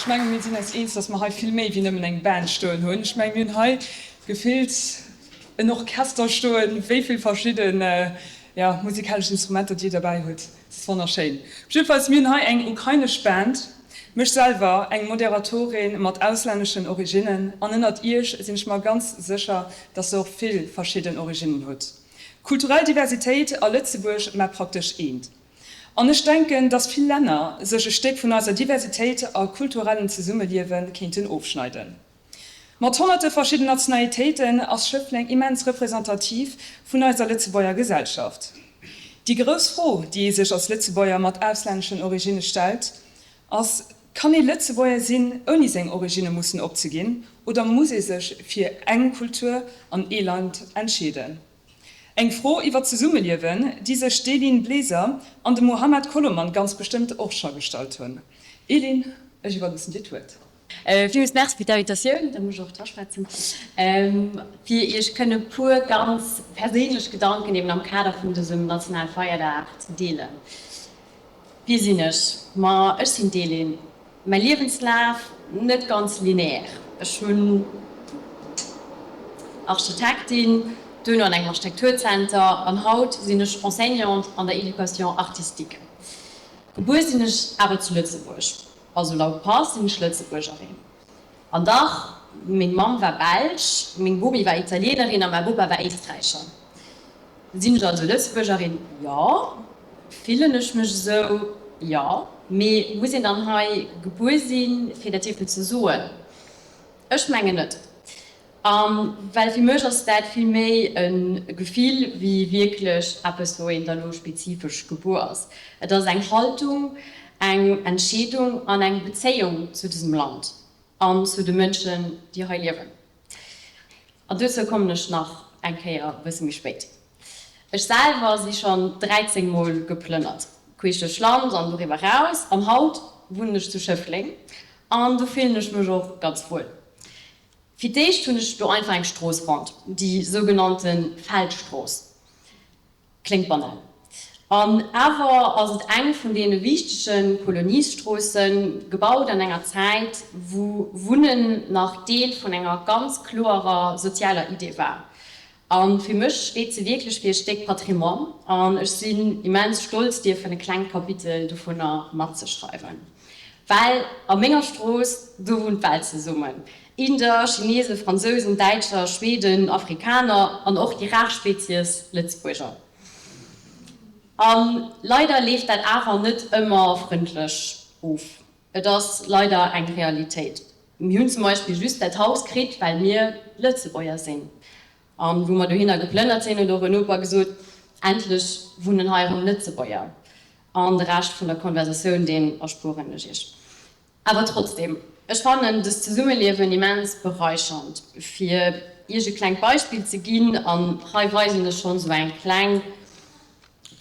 Ech mengen, mir sinn eis eens, dass mer hei vill méi wéi nëmmen eng Band stoen hunn. Ech mengen, mir hunn hei gefillt en Orchester stoen, wéi vill verschidden, jo, musikalesch Instrumenter Dir derbäi hutt. Et ass wonnerschéin. Op jiddefalls, mir hunn hei eng ukrainesch Band, mech selwer, eng Moderatorin mat auslänneschen Originnen, an ënnert Iech sinn ech mer ganz sécher, dass Der och vill verschidden Originnen hutt. Kulturell Diversitéit a Lëtzebuerg, mä praktesch eent. An ech denken, dass vill Länner sech e Stéck vun eiser Diversitéit a kulturellen Zesummeliewe kéinten ofschneiden. Mat honnerte verschidden Nationalitéiten ass Schëffleng immens representativ vun eiser Lëtzebuerger Gesellschaft. Déi grouss Fro, déi ee sech als Lëtzebuerger mat auslänneschen Originne stellt, ass, Kann ee Lëtzebuerger sinn, ouni seng Originne mussen opzeginn, oder muss ee sech fir eng Kultur an ee Land entscheeden? Eng Fro iwwer d'Zesummeliewen, déi sech d'Elin Bleser an de Mohamed Koloman ganz bestëmmt och scho gestallt hunn. Elin, ech iwwerloossen dir d'Wuert. Villmools Merci fir d'Invitatioun, da muss ech och draschwätzen, fir Iech kënne puer ganz perséinlech Gedanken eben am Kader vun dësem Nationalfeierdag ze deelen. Wie sinn ech? Ma ech sinn d'Elin. Mäi Liewenslaf, net ganz lineaire. Ech hunn Architektin, duerno an engem Architekturzenter an haut sinn ech Enseignante an der Éducation artistique. Gebuer sinn ech awer zu Lëtzebuerg, also laut Pass sinn ech Lëtzebuergerin. An dach, meng Mamm war Belsch, meng Bomi war Italienerin a mäi Bopa war Éisträicher. Sinn ech also Lëtzebuergerin? Jo. Fillen ech mech esou? Jo. Mee muss een dann hei gebuer sinn, fir dat dierfen ze soen? Ech mengen net. A well fir mech ass dat vill méi e Gefill wéi wierklech eppes, wou een da lo spezifesch gebuer ass. Et ass eng Haltung, eng Entscheedung an eng Bezéiung zu dësem Land an zu de Mënschen, déi hei liewen. An dozou kommen ech nach eng Kéier e bësse méi spéit. Ech selwer si schonn 13 Mol geplënnert, queesch duerch Land an doriwwer eraus, an haut wunnen ech zu Schëffleng an do fillen ech mech och ganz wuel. Fir d'éischt hunn ech do einfach eng Strooss fonnt, déi sougenannte Feldstrooss. Kléngt banal. An awer ass et eng vun deene wichtege Koloniesstroossen, gebaut an enger Zäit, wou Wunnen nach Deel vun enger ganz kloerer sozialer Idee war. A fir mech steet se wierklech fir e Stéck Patrimoine an ech sinn immens stolz dierfen e klengt Kapitel dovunner matzeschreiwen. Well a menger Strooss, do wunnt d'Welt zesummen, Inder, Chinesen, Fransousen, Däitscher, Schweden, Afrikaner an och déi rar Spezies Lëtzebuerger. A leider leeft dat awer net ëmmer frëndlech of. Et ass leider eng Realitéit. Mir hunn zum Beispill just dat Haus kritt, well mir Lëtzebuerger sinn. A wou mer dohinner geplënnert sinn, huet och en Noper gesot, Endlech wunnen hei erëm Lëtzebuerger. An de Rescht vun der Konversatioun, deen erspueren ech iech. Awer trotzdem, ech fannen dëst Zesummeliewen immens beräichernd. Fir iech e klengt Beispill ze ginn, an hei weisen ech schonn esou eng kleng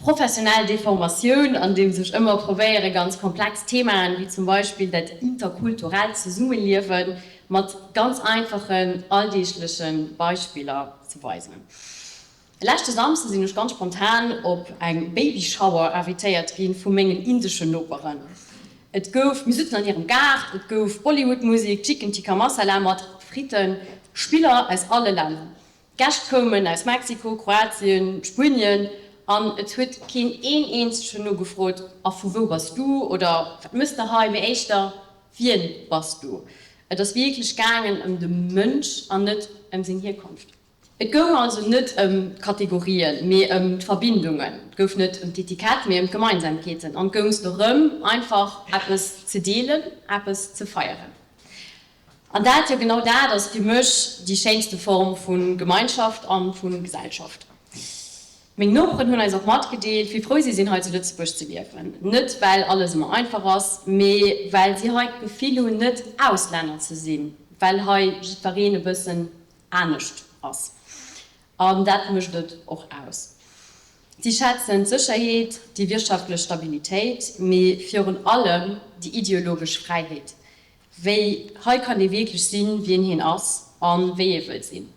professionell Deformatioun, andeems ech ëmmer probéiere ganz komplex Themaen, wéi zum Beispill dat interkulturellt Zesummeliewen, mat ganz einfachen, alldeegleche Beispiller ze weisen. Leschte Samsde sinn ech ganz spontan op eng Babyshower invitéiert gi vu mengen indeschen Noperen. Et gouf, mir sutzen an hirem Gaart, et gouf Bollywood-Musek, Chicken Tikka Masala mat Fritten, Spiller aus alle Länner. D'Gäscht koumen aus Mexiko, Kroatien, Spuenien an et huet keen een eenzegen nogefrot, A vu wou bass du? oder Wat mëss de hei? mee éischter, Wien bass du? Et ass wierklech gaangen ëm de Mënsch an net ëm seng Hierkonft. Et goung also net ëm d'Kategorien, mee ëm d'Verbindungen. Et gouf net ëm d'Etikett, mee ëm d'Gemeinsamkeeten. An et goungs dorëm, einfach eppes ze deelen, eppes ze feieren. An dat, jo genau dat ass fir mech déi schéinste Form vu Gemeinschaft a vu Gesellschaft. Meng Noperen hunn eis och matgedeelt, wéi frou si sinn, hei zu Lëtzebuerg ze liewen. Net well alles ëmmer einfach ass, mee well si hei d'Gefill hunn, net Auslänner ze sinn, well hei jiddwereen e bëssen anescht ass. An dat mécht et och aus. Si schätzen d'Sécherheet, déi wirtschaftlech Stabilitéit, mee virun allem déi ideologesch Fräiheet. Wéi hei kann ee wierklech sinn, wien hien ass a wéi ee wëll sinn.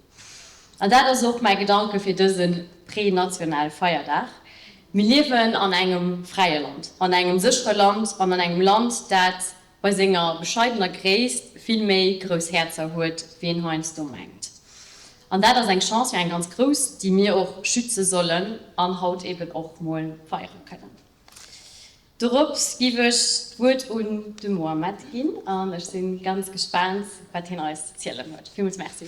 An dat ass och mäi Gedanke fir dëse pre-nationale Feierdag. Mir liewen an engem fräie Land, an engem séchere Land an an engem Land, dat. bei senger bescheidener Gréisst vill méi grouss Häerzer huet, wéi een heiansdo mengt. An dat ass eng Chance, jo eng ganz grouss, déi mir och schütze sollen an haut eben och mol feiere kënnen. Dorops giff ech d'Wuert un de Mohamed ginn an ech sinn ganz gespaant wat hien eis ze zielen huet. Villmools Merci.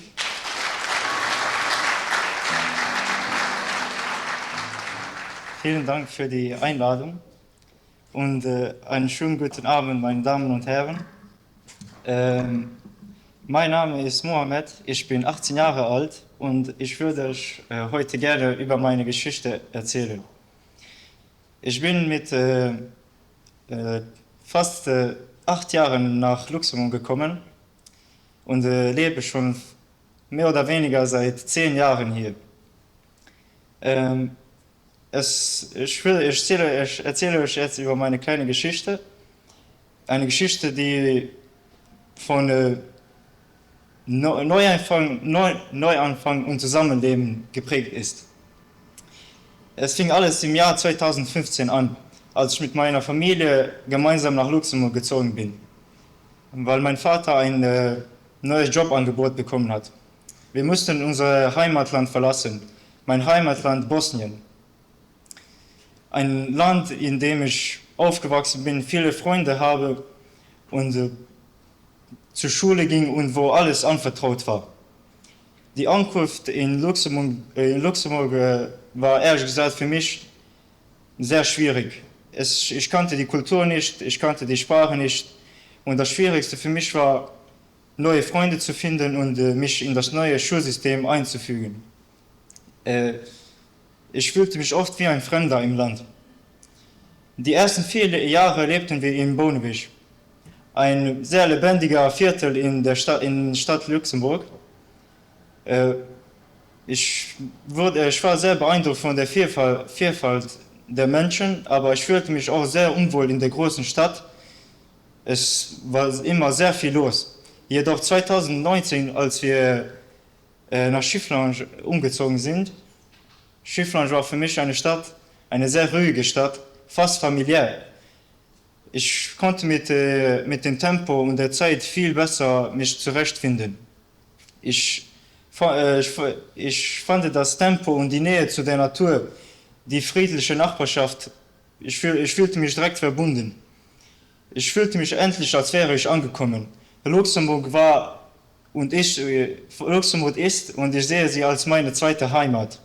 Vielen Dank für die Einladung und einen schönen guten Abend, meine Damen und Herren. Mein Name ist Mohamed, ich bin 18 Jahre alt und ich würde euch heute gerne über meine Geschichte erzählen. Ich bin mit äh, äh, fast äh, acht Jahren nach Luxemburg gekommen und äh, lebe schon mehr oder weniger seit zehn Jahren hier. Ähm, es, ich, will, ich, erzähle, ich erzähle euch jetzt über meine kleine Geschichte. Eine Geschichte, die von äh, Neuanfang, Neu, Neuanfang und Zusammenleben geprägt ist. Es fing alles im Jahr 2015 an, als ich mit meiner Familie gemeinsam nach Luxemburg gezogen bin, weil mein Vater ein äh, neues Jobangebot bekommen hat. Wir mussten unser Heimatland verlassen, mein Heimatland Bosnien. Ein Land, in dem ich aufgewachsen bin, viele Freunde habe und äh, zur Schule ging und wo alles anvertraut war. Die Ankunft in Luxemburg, äh, in Luxemburg äh, war ehrlich gesagt für mich sehr schwierig. Es, ich kannte die Kultur nicht, ich kannte die Sprache nicht und das Schwierigste für mich war, neue Freunde zu finden und äh, mich in das neue Schulsystem einzufügen. Äh, ich fühlte mich oft wie ein Fremder im Land. Die ersten viele Jahre lebten wir in Bohnewig, ein sehr lebendiger Viertel in der Stadt, in Stadt Luxemburg. Äh, ich, wurde, ich war sehr beeindruckt von der Vielfalt, Vielfalt der Menschen, aber ich fühlte mich auch sehr unwohl in der großen Stadt. Es war immer sehr viel los. Jedoch 2019, als wir äh, nach Schifflange umgezogen sind, Schifflange war für mich eine Stadt, eine sehr ruhige Stadt, fast familiär. Ich konnte mit, äh, mit dem Tempo und der Zeit viel besser mich zurechtfinden. Ich, äh, ich, ich fand das Tempo und die Nähe zu der Natur, die friedliche Nachbarschaft, ich, fühl, ich fühlte mich direkt verbunden. Ich fühlte mich endlich, als wäre ich angekommen. Luxemburg war und ich, äh, Luxemburg ist und ich sehe sie als meine zweite Heimat.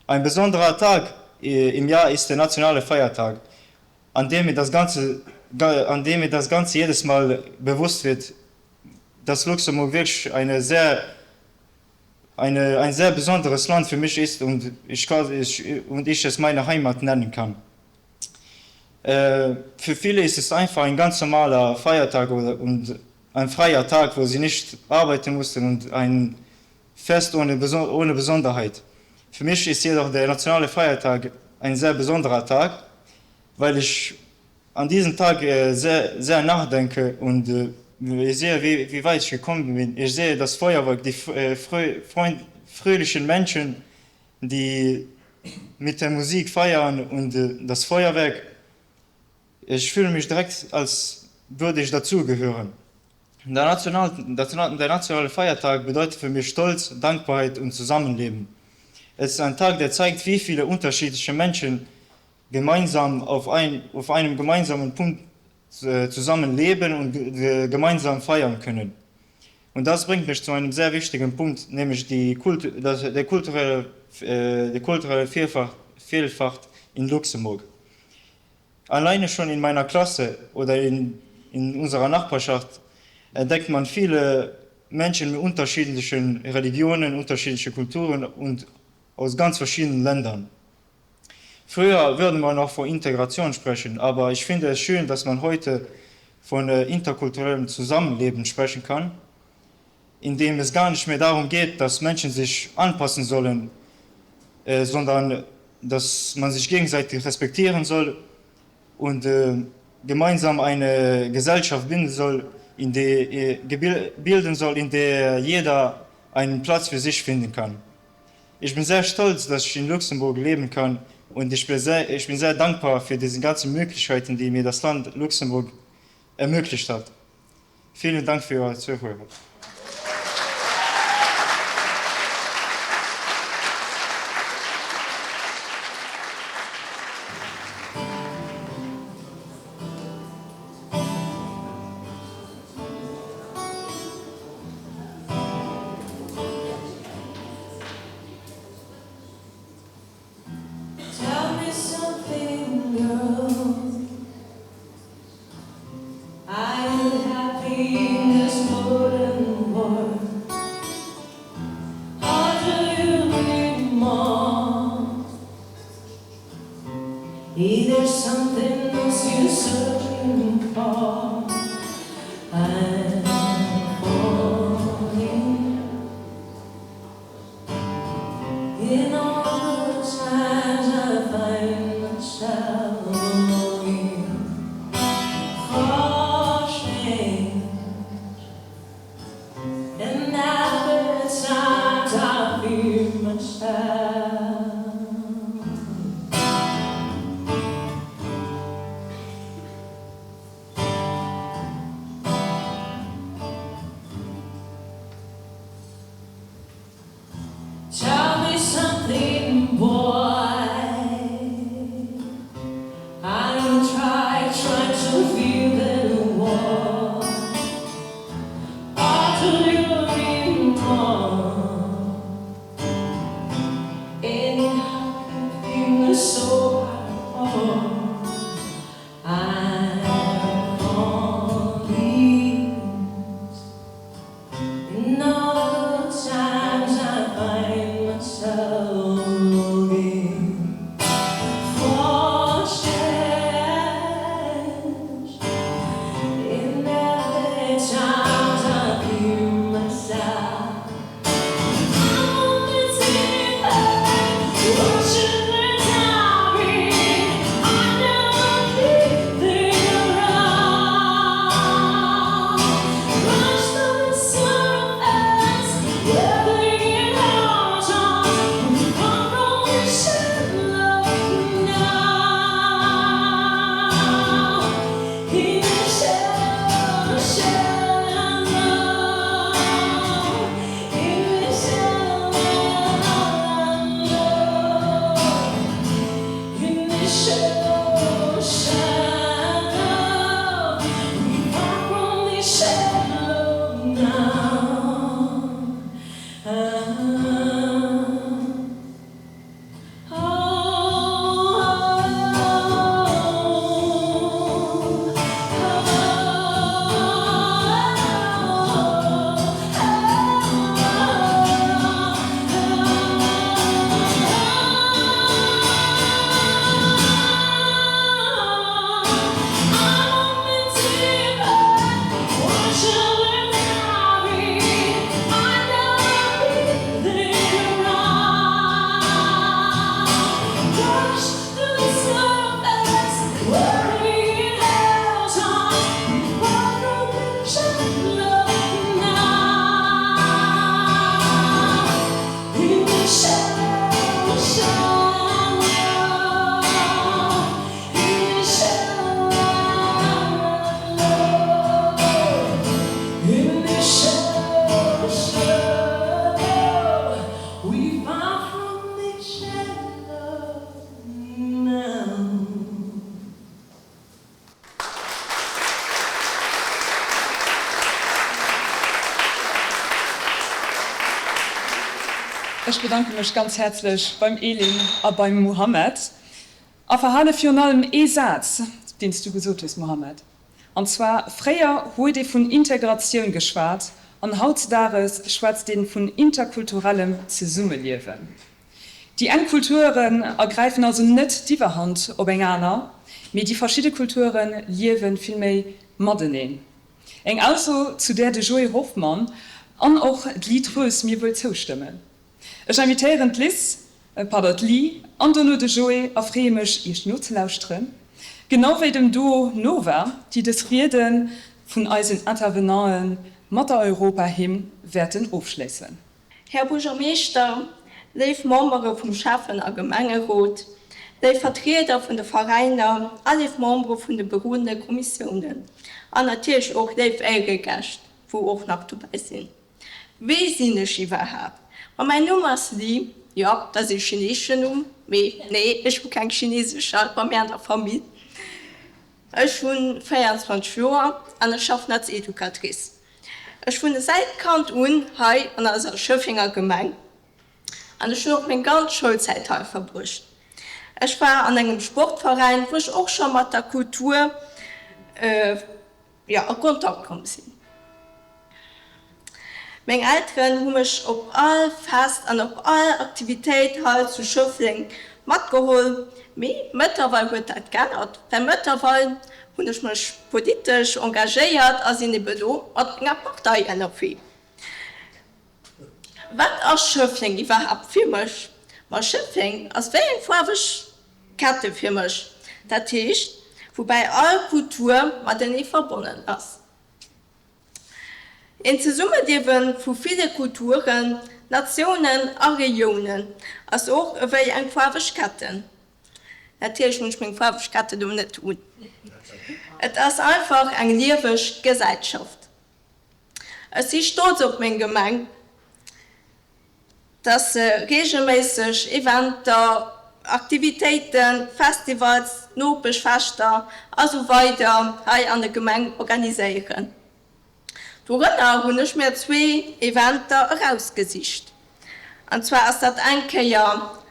Ein besonderer Tag äh, im Jahr ist der nationale Feiertag, an dem mir das Ganze, an dem mir das Ganze jedes Mal bewusst wird, dass Luxemburg wirklich eine sehr, eine, ein sehr besonderes Land für mich ist und ich, ich, und ich es meine Heimat nennen kann. Äh, für viele ist es einfach ein ganz normaler Feiertag oder, und ein freier Tag, wo sie nicht arbeiten mussten und ein Fest ohne, ohne Besonderheit. Für mich ist jedoch der nationale Feiertag ein sehr besonderer Tag, weil ich an diesem Tag äh, sehr, sehr nachdenke und äh, ich sehe, wie, wie weit ich gekommen bin. Ich sehe das Feuerwerk, die äh, frö freund, fröhlichen Menschen, die mit der Musik feiern und äh, das Feuerwerk. Ich fühle mich direkt, als würde ich dazugehören. Der, National, der nationale Feiertag bedeutet für mich Stolz, Dankbarkeit und Zusammenleben. Es ist ein Tag, der zeigt, wie viele unterschiedliche Menschen gemeinsam auf, ein, auf einem gemeinsamen Punkt äh, zusammenleben und gemeinsam feiern können. Und das bringt mich zu einem sehr wichtigen Punkt, nämlich die Kult, das, der kulturelle, äh, die kulturelle Vielfalt, Vielfalt in Luxemburg. Alleine schon in meiner Klasse oder in, in unserer Nachbarschaft entdeckt man viele Menschen mit unterschiedlichen Religionen, unterschiedlichen Kulturen und aus ganz verschiedenen Ländern. Früher würde man noch von Integration sprechen, aber ich finde es schön, dass man heute von äh, interkulturellem Zusammenleben sprechen kann, in dem es gar nicht mehr darum geht, dass Menschen sich anpassen sollen, äh, sondern dass man sich gegenseitig respektieren soll und äh, gemeinsam eine Gesellschaft bilden soll, in der, äh, bilden soll, in der jeder einen Platz für sich finden kann. Ich bin sehr stolz, dass ich in Luxemburg leben kann und ich bin sehr, ich bin sehr dankbar für diese ganzen Möglichkeiten, die mir das Land Luxemburg. ermöglicht hat. Vielen Dank für Euer Zuhören. Tell me something, girl. Are you happy in this modern world? Or do you need more? Is there something else you're searching for? I'm falling In all the times I find myself longing for change And at the times I fear myself Tell me something, boy. I don't try, try to feel the war. Or do you need more? Anyhow, can feel so hard. I'm falling. In all the times I find myself longing for change. In every times I feel myself. I'm watching the diary. I never be around. Rush the surface, living in our arms. We come from the shallow now. In the shallow, shallow. In the shallow. In the shallow, shallow, we far from the shallow now. Ah, oh, Shallow, shallow, in the shallow, in the shallow, shallow, we far from the shallow now. Ech bedanke mech ganz häerzlech beim Elin a beim Muhammad a verhale virun allem ee Saz, deen s du gesot hues, Muhammad, an zwar, Fréier huet ee vun Integratioun geschwat an hautzedages schwätzt ee vun interkulturellem Zesummeliewen. Déi eng Kulturen ergräifen also net d'Iwwerhand op eng aner, mee déi verschidde Kulture liewe villméi mateneen. Eng Ausso, zu där de Joé Hoffmann an och d'Lidd Roes mir wuel zoustëmmen. Ech invitéieren d'Liz, pardon, d'Li an dono de Joé a freeë mech, Iech nozelauschteren, genau wéi dem Duo Nova, déi dës Riede vun eisen Intervenanten mat der Europahymn wäerten ofschléissen. Här Buergermeeschter, léif Membere vum Schäffen a Gemengerot, Léif Vertrieder vun de Veräiner a léif Membere vun de berodende Kommissiounen an natierlech och léif Éieregäscht, wou och nach dobäi sinn. Wie sinn ech iwwerhaapt? Ma mäin Numm ass Li, jo, dat ass ee chineeseschen Numm, mee nee, ech hu keng Chineesescher bei mir an der Famill. Ech hu 24 Joer an ech schaffen als Educatrice. Ech wunne säit Kand un hei an eiser Schëfflenger Gemeng an ech hunn och meng ganz Schoulzäit hei verbruecht. Ech war an engem Sportveräin, wou ech och scho mat der Kultur, jo, a Kontakt komm sinn. Meng Elteren hu mech op all Fest an op all Aktivitéit hei zu Schëffleng matgeholl, mee mëttlerweil huet dat geännert, well mëttlerweil hunn ech mech politesch engagéiert a sinn ebe lo mat menger Partei ënnerwee. Wat ass Schëffleng iwwerhaapt fir mech? Ma Schëffleng ass wéi eng faarweg Kette fir mech, dat heescht, woubäi all Kultur matenee verbonnen ass. Een Zesummeliewe vu ville Kulturen, Natiounen a Regiounen ass och ewéi eng faarweg Ketten. Natierlech hunn ech meng faarweg Kette do net un. Et ass einfach eng lieweg Gesellschaft. Ech si stolz op meng Gemeng, dass se reegelméisseg Eventer, Aktivitéiten, Festivals, Nopeschfeschter a sou weider hei an der Gemeng organiséieren. Dorënner hunn ech mir zwee Eventer erausgesicht. An zwar ass dat eng Kéier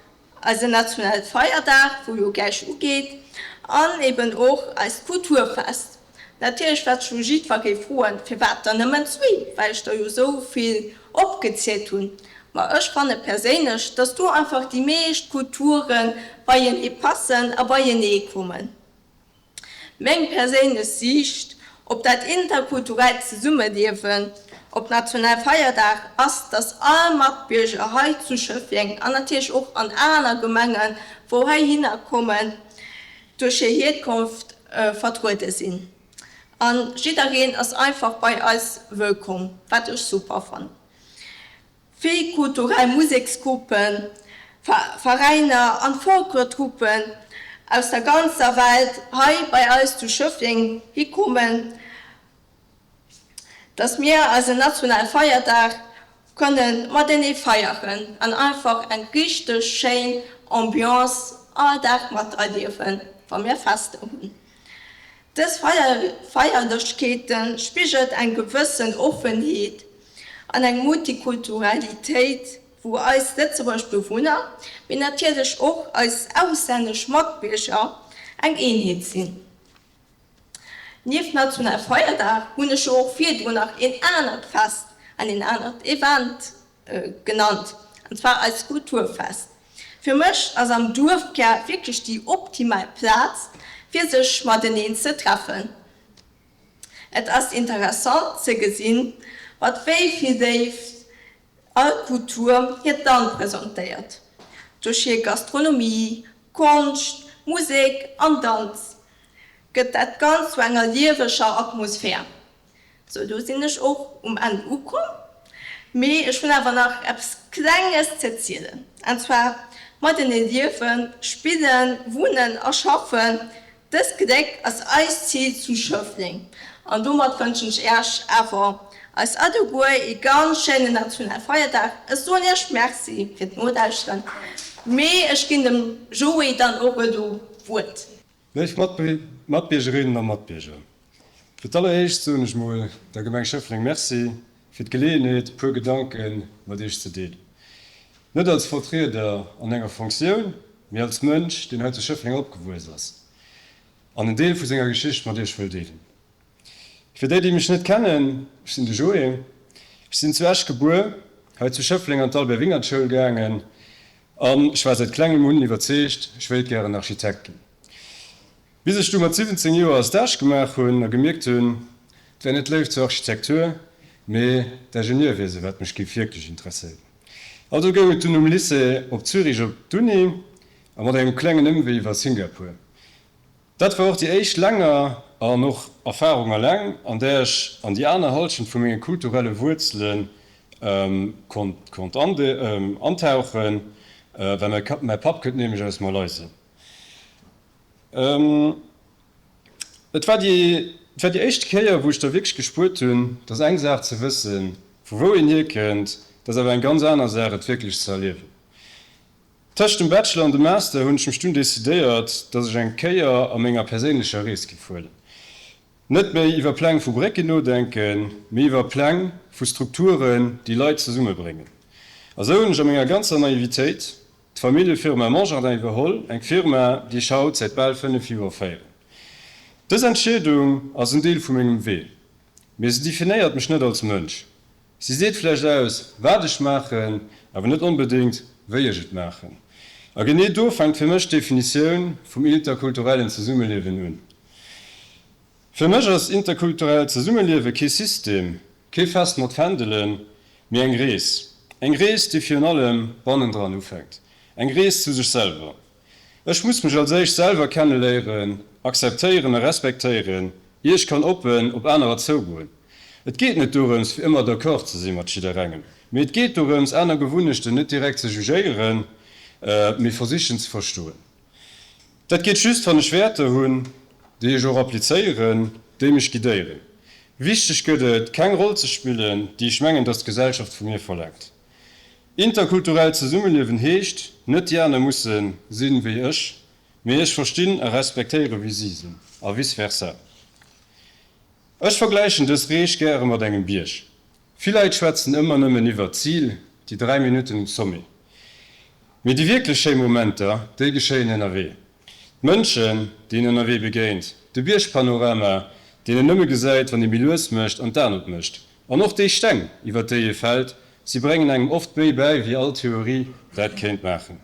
Eisen nationale Feierdag, wou jo gläich ugeet, an eben och eist Kulturfest. Natierlech wäert sech elo jiddweree froen, firwat der nëmmen zwee, well ech der jo esou vill opgezielt hunn. Ma ech fanne perséinlech, dass do einfach déi meescht Kulture beienee passen a beienee kommen. Meng perséinlech Siicht op dat interkulturellt Zesummeliewen op Nationalfeierdag ass, dass all Matbierger hei zu Schëffleng an natierlech och an aner Gemengen, wou heihinner kommen, duerch hir Hierkonft vertruede sinn. A jiddereen ass einfach bei eis wëllkomm, wat ech super fannen. Vill kulturell Museksgruppen, Veräiner an Folklortruppen aus der ganzer Welt hei bei eis zu Schëffleng hikommen, dass mir eisen nationale Feierdag kënnen matenee feieren an einfach eng richteg schéin Ambiance all Dag materliewen, wa mir Fester hunn. Dës Feierlechkeete spigelt eng gewëssen Offenheet an eng Multikulturalitéit, wou eis lëtzebuergesch Bewunner, mee natierlech och eis auslännesch Matbierger eng Eenheet sinn. Nieft Nationalfeierdag hunn ech jo och virdrun nach een anert Fest an een anert Event genannt, an zwar eist Kulturfest. Fir mech ass am Duerfkär wierklech déi optimal Plaz, fir sech mateneen ze treffen. Et ass interessant ze gesinn, mat wéi vill Léift all Kultur hiert Land presentéiert, duerch hir Gastronomie, Konscht, Musek an Danz gëtt dat Ganzt zu enger lieweger Atmosphär. Sou, do sinn ech och um Enn ukomm. Mee ech hunn awer nach eppes Klenges ze zielen. An zwar, Matenee liewen, spillen, wunnen a schaffen, dëst Gléck ass eist Zil zu Schëffleng. An domat wënschen ech Äech awer eis alleguer ee ganz schéinen Nationalfeierdag. Ech soen Iech Merci fir d'Nolauschteren, mee ech ginn dem Joé dann och elo d'Wuert. Léif Matbiergerinnen a Matbierger, fir d'alleréischt soen ech mol der Gemeng Schëffleng Merci fir d'Geleeënheet e puer Gedanke mat Iech ze deelen. Net als Vertrieder an enger Fonctioun, mee als Mënsch, deen hei zu Schëffleng opgewuess ass an en Deel vu senger Geschicht mat Iech wëll deelen. Fir déi, déi mech net kennen, ech sinn de Joé. Ech sinn zu Esch gebuer, hei zu Schëffleng an d'Albert Wingert Schoul gaangen An ech war säit klengem un iwwerzeegt, ech wéilt gären Architekt ginn. Bis ech du mat 17 Joer e Stage gemaach hunn a gemierkt hunn, et wär net d'Léift zur Architektur, mee d'Ingenieurwiese wat mech géif wierklech interesséieren. Also goung et dunn nom Lycée op Zürich op d'Uni a mat engem klengen Ëmwee iwwer Singapur. Dat war och déi éischt länger an och Erfarung eleng, an där ech an déi aner Halschent vu menge kulturelle Wuerzele konnt antauchen, well mäi Papp kënnt nämlech aus Malaysien. Et war déi, et war déi éischt Kéier, wou ech da wierklech gespuert hunn, et ass eng Saach ze wëssen, vu wou een hierkënnt, et ass awer eng ganz aner Saach, et wierklech ze erliewen. Tëscht dem Bachelor an dem Master hunn ech mech dunn decidéiert, dass ech eng Kéier a menger perséinlecher Rees giff huelen. Net méi iwwer Pläng vu Brécken nodenken, mee iwwer Pläng vu Strukturen, déi Leit zesummebréngen. A sou hunn ech a menger ganzer Naivitéit d'Familljefirma Monjardin iwwerholl, eng Firma, déi ech haut säit bal 5 Joer féieren. Dës Entscheedung ass en Deel vu mengem Wee, mee se definéiert mech net als Mënsch. Si seet vläicht aus, wat ech maachen, awer net onbedéngt, wéi ech et maachen. A genee do fänkt fir mech d'Definitioun vum interkulturellen Zesummeliewen un. Fir mech ass interkulturellt Zesummeliewe kee System, kee Fest mat Fändelen, mee eng Rees. Eng Rees, déi virun allem bannendran ufänkt. Eng Rees zu sech selwer. Ech muss mech als éischt selwer kenneléieren, akzeptéieren a respektéieren, ier ech kann oppen op anerer zougoen. Et geet net dorëms, fir ëmmer d'accord ze si mat jidderengem, mee et geet dorëms, aner Gewunnechten net direkt ze jugéieren, mee versichen ze verstoen. Dat geet just, wann ech Wäerter hunn, déi ech och applizéieren, déi mech guidéieren. Wichteg gëtt et, keng Roll ze spillen, déi ech mengen, dass d'Gesellschaft vu mir verlaangt. Interkulturellt Zesummeliewen heescht, net déi aner musse sinn, wéi ech, mee ech verstinn a respektéiere wéi si sinn, a vice versa. Ech vergläichen dës Rees gäre mat engem Bierg. Vill Leit schwätzen ëmmer nëmmen iwwert d'Zil, déi 3 Minutten um Sommet. Mee déi wierklech schéi Momenter, déi geschéien ënnerwee. D'Mënschen, déi een ënnerwee begéint, de Biergpanorama, deen een nëmme gesäit, wann ee méi lues mécht an d'Aen opmécht. An och déi Steng, iwwer déi ee fält, si bréngen engem oft méi bäi, wéi all Theorie dat kéint maachen.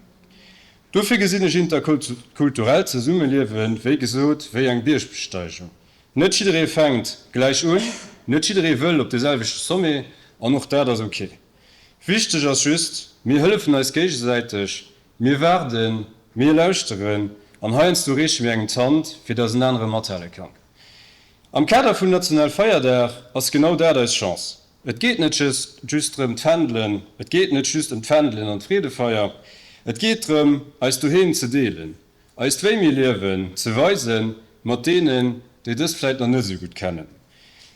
Dofir gesinn ech interkulturellt Zesummeliewen, wéi gesot, wéi eng Biergbesteigung. Net jidderee fänkt gläich un, net jidderee wëll op de selwechte Sommet, an och dat ass ok. Wichteg ass just, mir hëllefen eis géigesäiteg, mir waarden, mir lauschteren an heiansdo reeche mir engem d'Hand, fir dass en anere mathale kann. Am Kader vum Nationalfeierdag ass genau dat eis Chance. Et geet net just just drëm d'Fändelen, et geet net just ëm d'Fändelen an d'Freedefeier, et geet drëm, eist Doheem ze deelen, Eist wéi mir liewen ze weisen, mat deenen, déi dëst vläit nach net esou gutt kennen.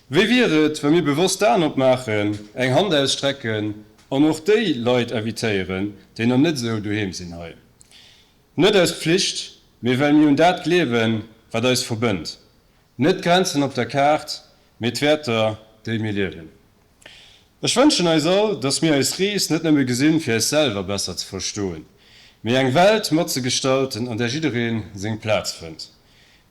Wéi wier et, wa mir bewosst d'Aen opmaachen, eng Hand ausstrecken an och déi Leit invitéieren, déi nach net esou doheem sinn hei? Net aus Pflicht, mee well mir un dat gleewen, wat eis verbënnt. Net d'Grenzen op der Kaart, mee d'Wäerter, déi mir liewen. Ech wënschen eis all, dass mir eis Rees net nëmme gesinn, fir eis selwer besser ze verstoen, mee eng Welt matzegestalten, an där jidderee seng Plaz fënnt.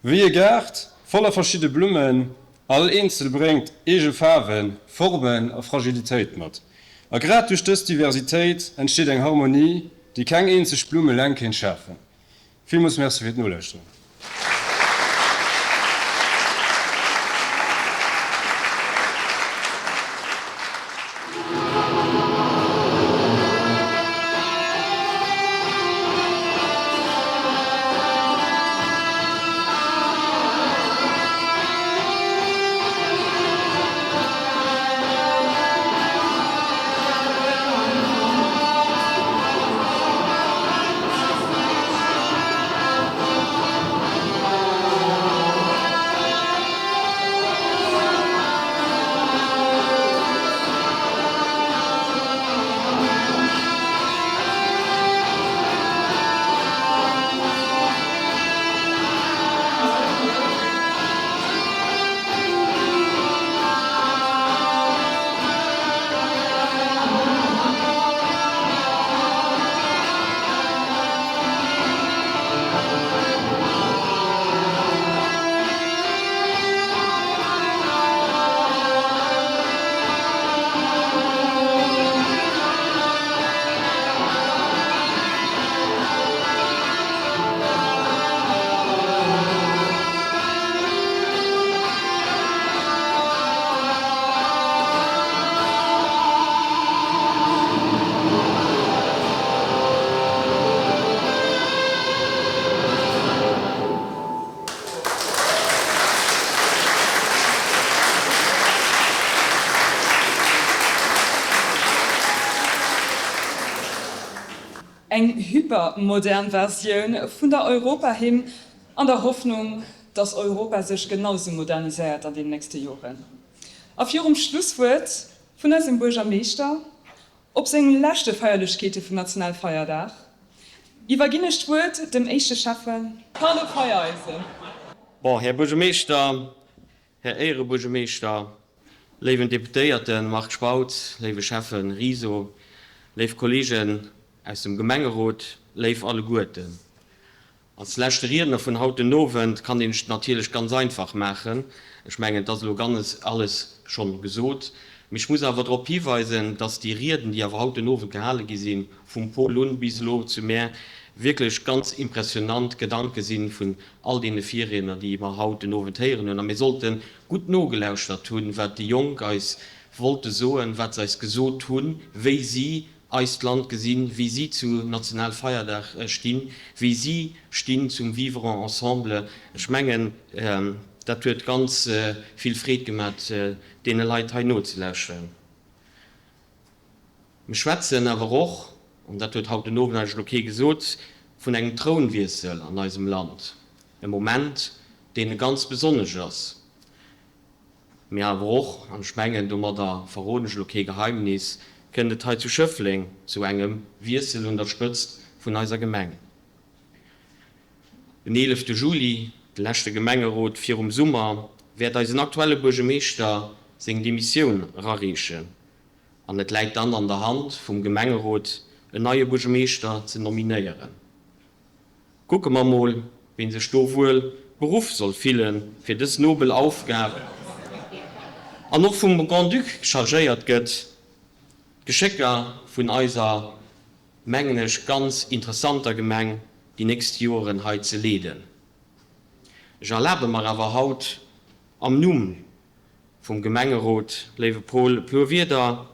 Wéi e Gaart voller verschidde Blummen, all eenzel bréngt eege Faarwen, Formen a Fragilitéit mat. A grad duerch dës Diversitéit entsteet eng Harmonie, déi keng eenzeg Blumm eleng kéint schafen. Villmools Merci fir d'Nolauschteren. Eng hypermodern Versioun vun der Europahymn. An der Hoffnung, dass Europa sech genau sou moderniséiert an den nächste Joren. A virum Schlusswuert vun eisem Buergermeeschter op senge leschte Feierlechkeete vum Nationalfeierdag iwwerginn ech d'Wuert dem éischte Schäffen Carlo Feiereisen. Bon, Här Buergermeeschter, Här Éierebuergermeeschter, léiwen Deputéierte Marc Spautz, léiwe Schäffe Riso, léif Kolleegen aus dem Gemengerot, léif alleguerten. Als leschte Riedner vun haut den Owend kann een et natierlech ganz einfach maachen. Ech mengen, et ass elo ganz alles schonn gesot. Mee ech muss awer drop hiweisen, dass déi Rieden, déi awer haut den Owend gehale gi sinn, vum Paul un bis elo zu mär, wierklech ganz impressionant Gedanke si vun all deene Virriedner, déi mer haut den Owend héieren hunn. A mir sollte gutt nogelauschtert hunn, wat déi Jonk eis wollte soen, wat se eis gesot hunn, wéi si eist Land gesinn, wéi si zu Nationalfeierdag stinn, wéi si stinn zum Vivre ensemble. Ech mengen, dat huet ganz vill Freed gemat, deene Leit hei nozelauschteren. Mir schwätzen awer och, an dat huet haut den Owend eigentlech elo kee gesot, vun engem Trounwiessel an eisem Land, e Moment, deen e ganz besonnesch ass. Mee awer och, an ech mengen, domadder verroden ech elo kee Geheimnis, kënnt et hei zu Schëffleng zu engem Wiessel un der Spëtzt vun eiser Gemeng. Den eelefte Juli, de leschte Gemengerot virum Summer, wäert eisen aktuelle Buergemeeschter seng Demissioun erareechen an et läit dann an der Hand vum Gemengerot, en neie Buergemeeschter ze nominéieren. Kucke mer mol, ween sech do wuel beruff soll fillen, fir dës nobel Aufgab, an och vum Grand-Duc chargéiert gëtt, d'Geschécker vun eiser, mengen ech, ganz interessanter Gemeng déi nächst Joeren hei ze leeden. Ech erlabe mer awer haut, am Numm vum Gemengerot, léiwe Paul, e puer Wierder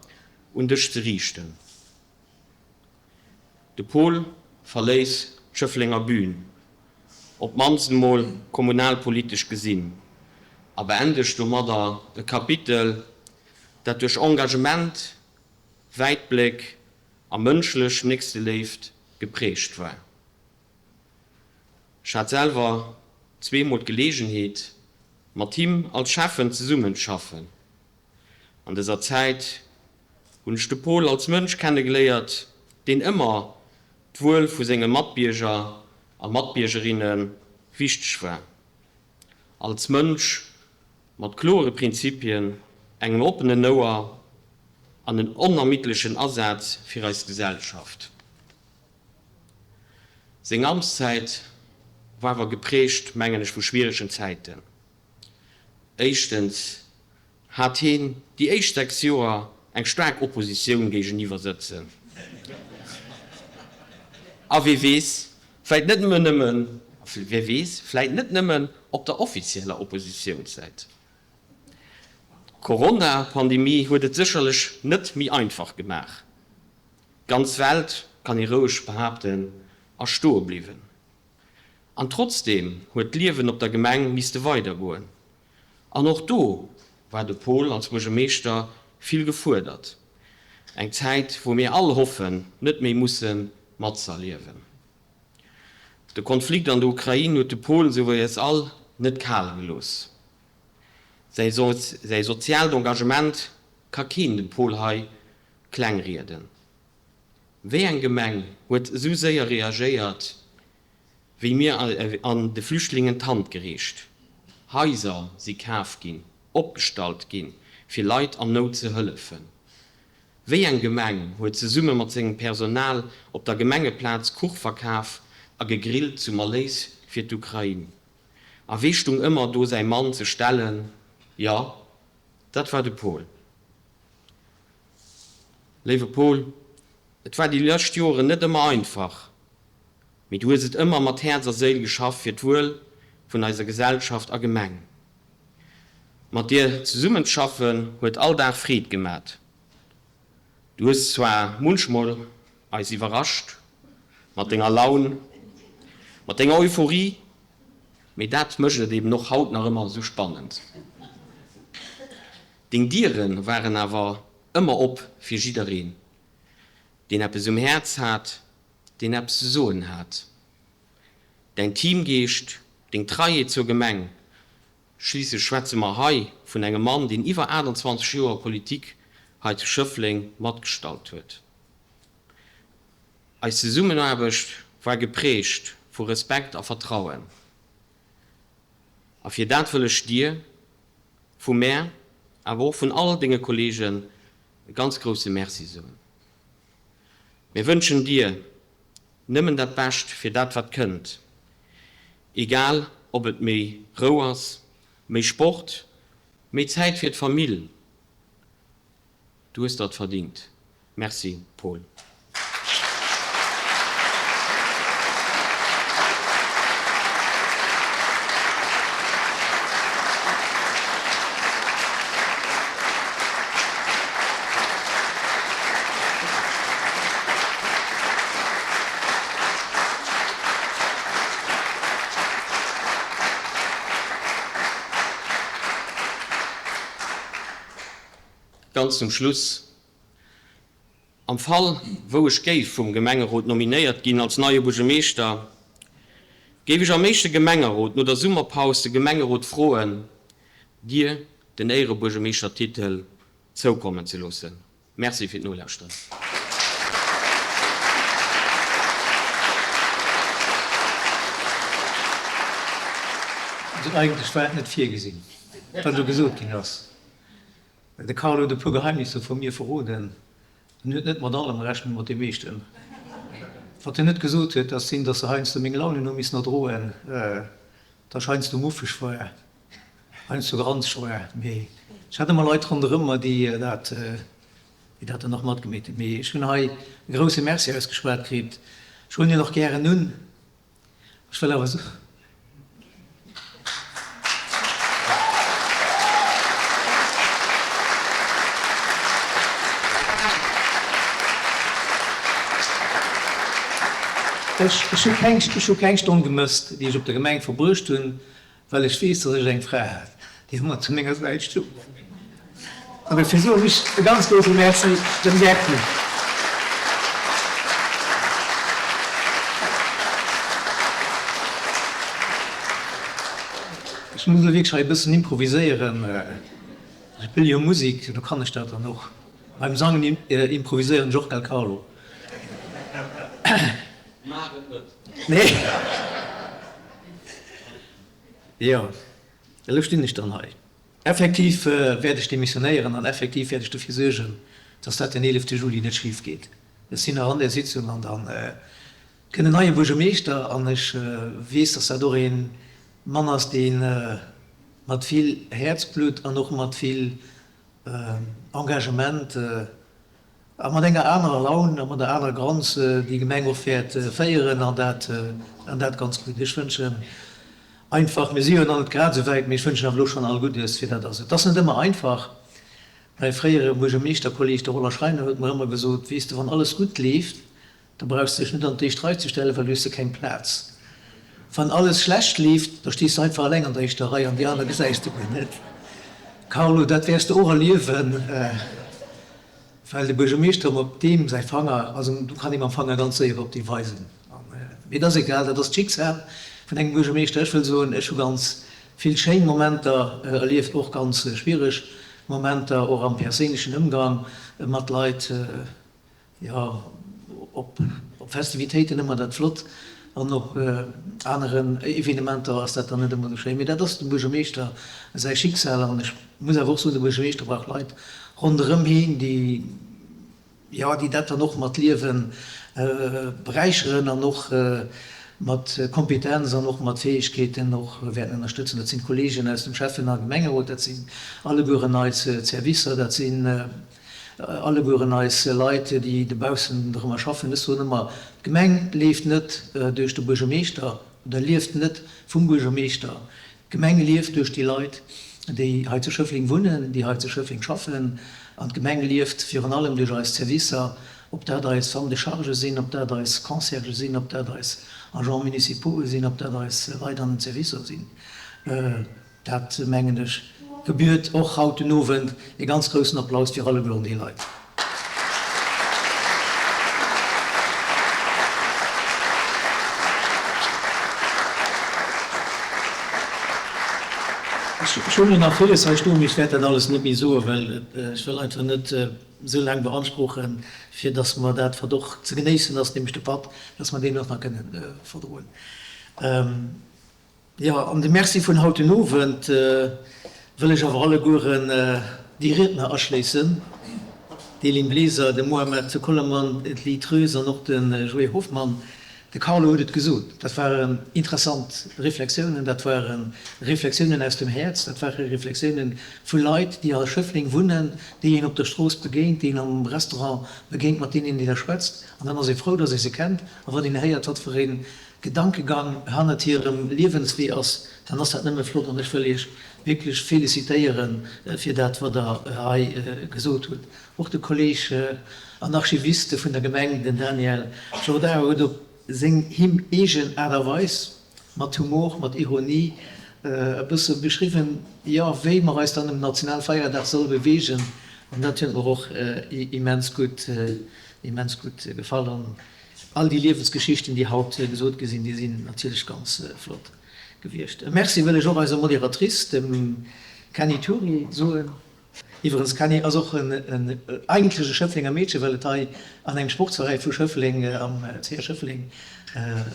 un dech ze riichten. De Paul verléisst d'Schëfflenger Bühn, op d'mannst emol kommunalpolitesch gesinn, a beendegt domadder e Kapitel, dat duerch Engagement, Wäitbléck a mënschlech Nächsteléift geprägt war. Ech hat selwer zweemol d'Geleegenheet, mat him als Schäffen zesummenzeschaffen. An dëser Zäit hunn ech de Paul als Mënsch kennegeléiert, deen ëmmer d'Wuel vu senge Matbierger a Matbiergerinne wichteg war. Als Mënsch mat kloere Prinzipien, engem oppenen Ouer an en onermiddlechen Asaz fir eis Gesellschaft. Seng Amtszäit war awer geprägt, mengen ech, vu schwieregen Zäiten. Éischtens hat heen déi éischt 6 Joer eng staark Oppositioun géigeniwwer sëtzen. A wee weess, vläit net nëmmen, wee weess, vläit net nëmmen op der offizieller Oppositiounssäit. D'Corona-Pandemie huet et sécherlech net méi einfach gemaach. D'ganz Welt, kann ee roueg behaapten, ass stoe bliwwen. An trotzdeem huet d'Liewen op der Gemeng misste weidergoen. An och do war de Paul als Buergermeeschter vill gefuerdert. Eng Zäit, wou mir all hoffen, net méi musse matzerliewen. De Konflikt an der Ukrain huet de Paul, esou wéi eis all, net kal gelooss. Säi soziaalt Engagement ka keen dem Paul hei kleng rieden. Wéi eng Gemeng huet esou séier reagéiert wéi mir an de Flüchtlingen d'Hand gereecht? Haiser si kaf ginn, opgestallt ginn, fir Leit an Nout ze hëllefen. Wéi eng Gemeng huet zesumme mat sengem Personal op der Gemengeplaz Kuch verkaf a gegrillt zum Erléis fir d'Ukrain? A wee stung ëmmer do säi Mann ze stellen? Jo, dat war de Paul. Léiwe Paul, et war déi lescht Joren net ëmmer einfach, mee du hues et ëmmer mat Häerz a Séil geschafft fir d'Wuel vun eiser Gesellschaft a Gemeng. Mat dir zesummenzeschaffen huet all Dag Freed gemat. Du hues zwar munchmol eis iwwerrascht mat denger Laun, mat denger Euphorie, mee dat mécht et eben och haut nach ëmmer esou spannend. Deng Diere waren awer ëmmer op fir jiddereen, deen eppes um Häerz hat, deen eppes ze soen hat. Däin Teamgeescht. Deng Treie zur Gemeng, schliisslech schwätze mer hei vun engem Mann, deen iwwer 28 Joer Politik hei zu Schëffleng matgestalt huet. Eis Zesummenaarbecht war geprägt vu Respekt a Vertrauen. A fir dat wëll ech dir, vu mär, awer och vun all denge Kollegen e ganz grousse Merci soen. Mir wënschen dir nëmmen dat Bescht fir dat wat kënnt, egal ob et méi Rou ass, méi Sport, méi Zäit fir d'Famill, Du hues der et verdingt. Merci Paul. Ganz zum Schluss, Am Fall wou ech géif vum Gemengerot nominéiert ginn als neie Buergermeeschter, géif ech am éischte Gemengerot no der Summerpaus de Gemengerot froen, Dir den Éierebuergermeeschtertitel zoukommen ze loossen. Merci fir d'Nolauschteren. Also eigentlech war et net virgesinn, wat elo gesot ginn ass. De Carlo huet e puer Geheimnisser vu mir verroden. En huet net mat allem Recht, mee mat de meeschten. Wat en net gesot huet, dat sinn, datt se heiansdo meng Launen hu missen erdroen, datt ech heiansdo muffeg war, heiansdo granzeg war. Mee ech hat ëmmer Leit ronderëm mer, déi dat, déi dat dann och matgemeet hunn. Mee ech hunn hei e grousse Merci ausgeschwat kritt. Ech huelen deen och gären un. Ech wëll awer soen. Ech hu keng, ech hu keng Stonn gemësst, déi ech op der Gemeng verbruecht hunn, Well ech weess, datt ech eng Fra hat, déi ëmmer zu menger Säit stoung. An dofir soen ech e ganz grousse Merci dem Gerti. Ech muss elo wierklech hei e bëssen improviséieren. Ech spille jo Musek, do kann ech dat dann och. Beim Sangen improviséieren ech och, gell Carlo? Maach et net. Nee. Jo, elo stinn ech dann hei. Effektiv wäert ech demissionéieren an effektiv wäert ech dofir suergen, dass dat den 11 Juli net schif geet. Ech sinn nach an där Sitzung an da kënn en neie Buergermeeschter an ech weess, dass dat och ee Mann ass, dee mat vill Häerzblutt an och mat vill Engagement A mat enger anerer Laun a mat der anerer Granz déi Gemeng och wäert féieren an dat an dat ganz gutt. Ech wënschen einfach, mir si jo nach net grad esou wäit, mee ech wënschen awer elo schonn all Guddes fir dat ass. Et ass net ëmmer einfach. Mäi fréiere Buergermeeschterkolleg, de Roland Schreiner, huet mer ëmmer gesot, Weess de, wann alles gutt leeft, Da brauchs de dech net an d'éischt Rei ze stellen, well du hues de keng Plaz. Wann alles schlecht leeft, da stees de einfach eleng an der éischter Rei an déi aner gesäis de guer net. Carlo, dat wäers de och erliewen, well de Buergermeeschter op deem säi Fanger, also do kann ee mam Fanger ganz séier op dee weisen. Mee et ass egal, dat ass d'Schicksal vun engem Buergermeeschter. Ech wëll soen, ech hu ganz vill schéin Momenter erlieft, och ganz schwiereg Momenter, och am perséinlechen Ëmgang mat Leit. Jo, op Festivitéiten ëmmer dat flott an op aneren Evenementer ass dat dann net ëmmer esou schéin. Mee dat ass dem Buergermeeschter säi Schicksal an ech muss awer och soen, de Buergermeeschter brauch Leit ronderëm hien, déi, jo, déi dat dann och mat Liewe beräicheren an och mat Kompetenz an och mat Fäegkeeten och wäerten ënnerstëtzen. Dat sinn d'Kolleegen aus dem Schäffen a Gemengerot, dat sinn allegueren eis Servicer, dat sinn Allegueren eis Leit, déi dobaussen dorëmmer schaffen. Ech soen ëmmer, d'Gemeng leeft net duerch de Buergermeeschter oder lieft net vum Buergermeeschter. D'Gemeng lieft duerch déi Leit, déi hei zu Schëffleng wunnen, déi hei zu Schëffleng schaffen. An d'Gemeng lieft virun allem duerch eis Servicer, ob dat eis Femmes de charge sinn, ob dat eis Conciergë sinn, ob dat eis Agents municipaux sinn, ob dat eis Leit an den Servicer sinn. Dat, mengen ech, gebührt och haut den Owend e ganz groussen Applaus fir allegueren déi Leit. Ech hunn elo nach villes hei stoen, mee ech wäert dat alles net méi soen, well ech wëll einfach net esou laang beanspruchen, fir dass mer dat, wat och ze genéissen ass, nämlech de Patt, dass mer deen och nach kënnen verdroen. Jo, an de Merci vun haut den Owend wëll ech awer allegueren déi Riedner aschléissen, d'Elin Bleser, de Mohamed Koleman, d'Li Treus an och de Joé Hoffmann. De Carlo huet et gesot, dat waren interessant Reflexiounen, dat ware Reflexiounen aus dem Häerz, dat ware Reflexiounen vu Leit, déi a Schëffleng wunnen, déi een op der Strooss begéint, déi een am Restaurant begéint, mat deenen een da schwätzt. An dann ass ee frou, datt ee se kennt. A wann een héiert, wat fir ee Gedankegang hannert hirem Liewenswee ass, dann ass dat nëmme flott an ech wëll Iech wierklech felicitéiere fir dat, wat Der hei gesot hutt. Och de Kolleg an Archiviste vun der Gemeng, den Daniel Jordao, huet op seng him eegen Aart a Weis, mat Humor, mat Ironie, e bësse beschriwwen, jo, wéi mer eis dann um Nationalfeierdag solle beweegen an dat huet mer och immens gutt, immens gutt gefall. All déi Liewensgeschichten, déi haut gesot gi sinn, déi sinn natierlech ganz flott gewiescht. E Merci wëll ech och eiser Moderatrice, dem Kany Turi, soen. Iwwerens, Kany ass och en eigentlech e Schëfflenger Meedchen, well et hei an engem Sportsveräi vu Schëffleng, am CR Schëffleng,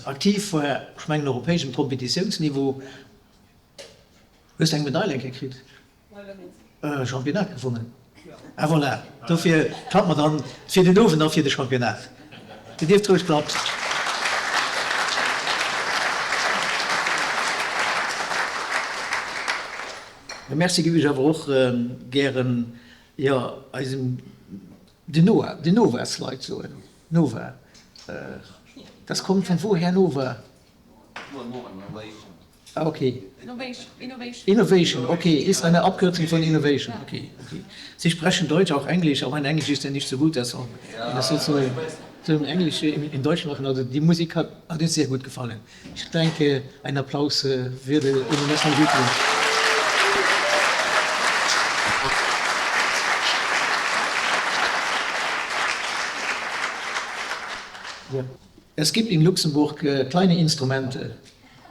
aktiv war, ech mengen och op héijem Kompetitiounsniveau. Hues de eng Medail eng Kéier kritt? Championnat gewonnen. Ah voilà, dofir klappe mer dann fir den Owend a fir de Championnat. Dir dierft roueg klappen. E Merci géif ech awer och gären, jo, eisem, den Noah, den Novas-Leit soen. Nova, das kommt von woher, Nova? Ah okay. Innovation. Innovation, okay, ist eine Abkürzung von Innovation, okay, okay. Sie sprechen Deutsch, auch Englisch, aber mein Englisch ist ja nicht so gut, deshalb das soll so im Englisch in Deutsch machen. Also die Musik hat, hat uns sehr gut gefallen. Ich denke, ein Applaus äh, würde Ihnen erstmal gut tun. Ja. Es gibt in Luxemburg äh, kleine Instrumente.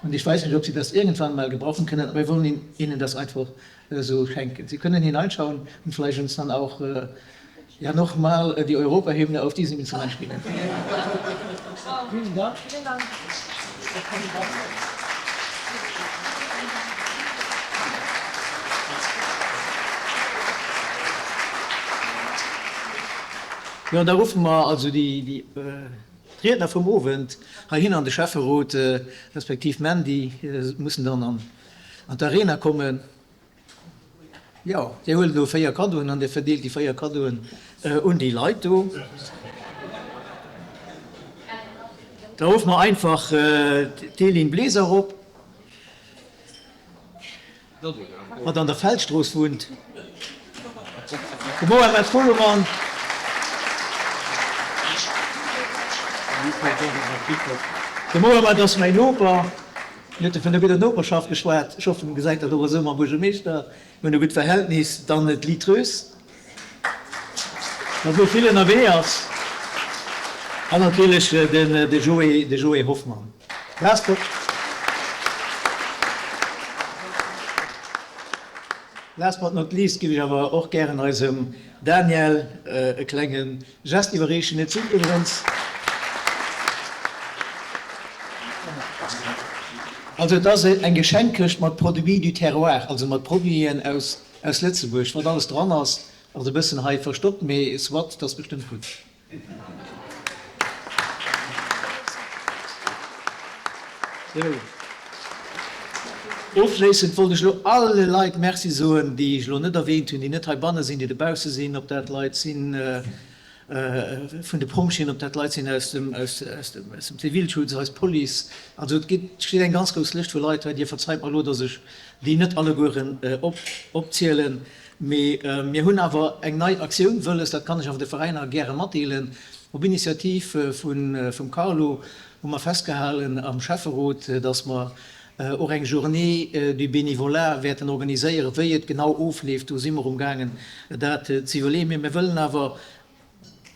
Und ich weiß nicht, ob Sie das irgendwann mal gebrauchen können, aber wir wollen Ihnen das einfach äh, so schenken. Sie können hineinschauen und vielleicht uns dann auch äh, ja noch mal äh, die Europahymne auf diesem Instrument spielen. Vielen Dank. Vielen Dank. Ja, da rufe mer also déi, déi äh, D'Riedner vum Owend heihin an de Schäfferot, respektiv d'Mandy, mussen dann an d'Arena kommen. Jo, Dir huelt elo 4 Kaddoen an Dir verdeelt déi 4 Kaddoen un déi Leit do. Da ruffe mer einfach d'Eline Bleser erop. Wat an der Feldstrooss wunnt. De Mohamed Koloman. De Mohamed ass mäin Noper. Mir huet e vun der gudder Noperschaft geschwat. Ech hoffen, en gesäit dat och esou mam Buergermeeschter. Mir hunn e gutt Verhältnis. Dann d'Li Treus, wat elo vill ënnerwee ass. An natierlech de Joé, de Joé Hoffmann. Last but Last but not least géif ech awer och gären eisem Daniel e klenge Gest iwwerreechen. Et sinn iwwerens Also et ass eng Geschenkkëscht mat Produits du terroir, also mat Produiten aus aus Lëtzebuerg. Wat alles dran ass, ass e bëssen hei verstoppt, mee soit, et ass bestëmmt gutt. Sou. Ofschléissend wollt ech elo alle Leit Merci soen, déi ech elo net erwähnt hunn, déi net heibanne sinn, déi dobausse sinn, ob dat Leit si vun de Pompjeeën, ob dat Leit sinn aus dem, aus, aus dem, aus dem Zivilschutz, eis Police. Also et geet, steet eng ganz grouss Lëscht vu Leit hei. Dir verzeit mer elo, dass ech déi net allegueren op, opzielen. Mee mir hunn awer eng nei Aktioun wëlles, dat kann ech awer de Veräiner gäre matdeelen. Op Initiativ vum Carlo hu mer festgehalen am Schäfferot, dass mer och eng Journée du bénévolat wäerten organiséieren. Wéi et genau ofleeft, do si mer umgaangen dat ze iwwerleeën. Mee mir wëllen awer.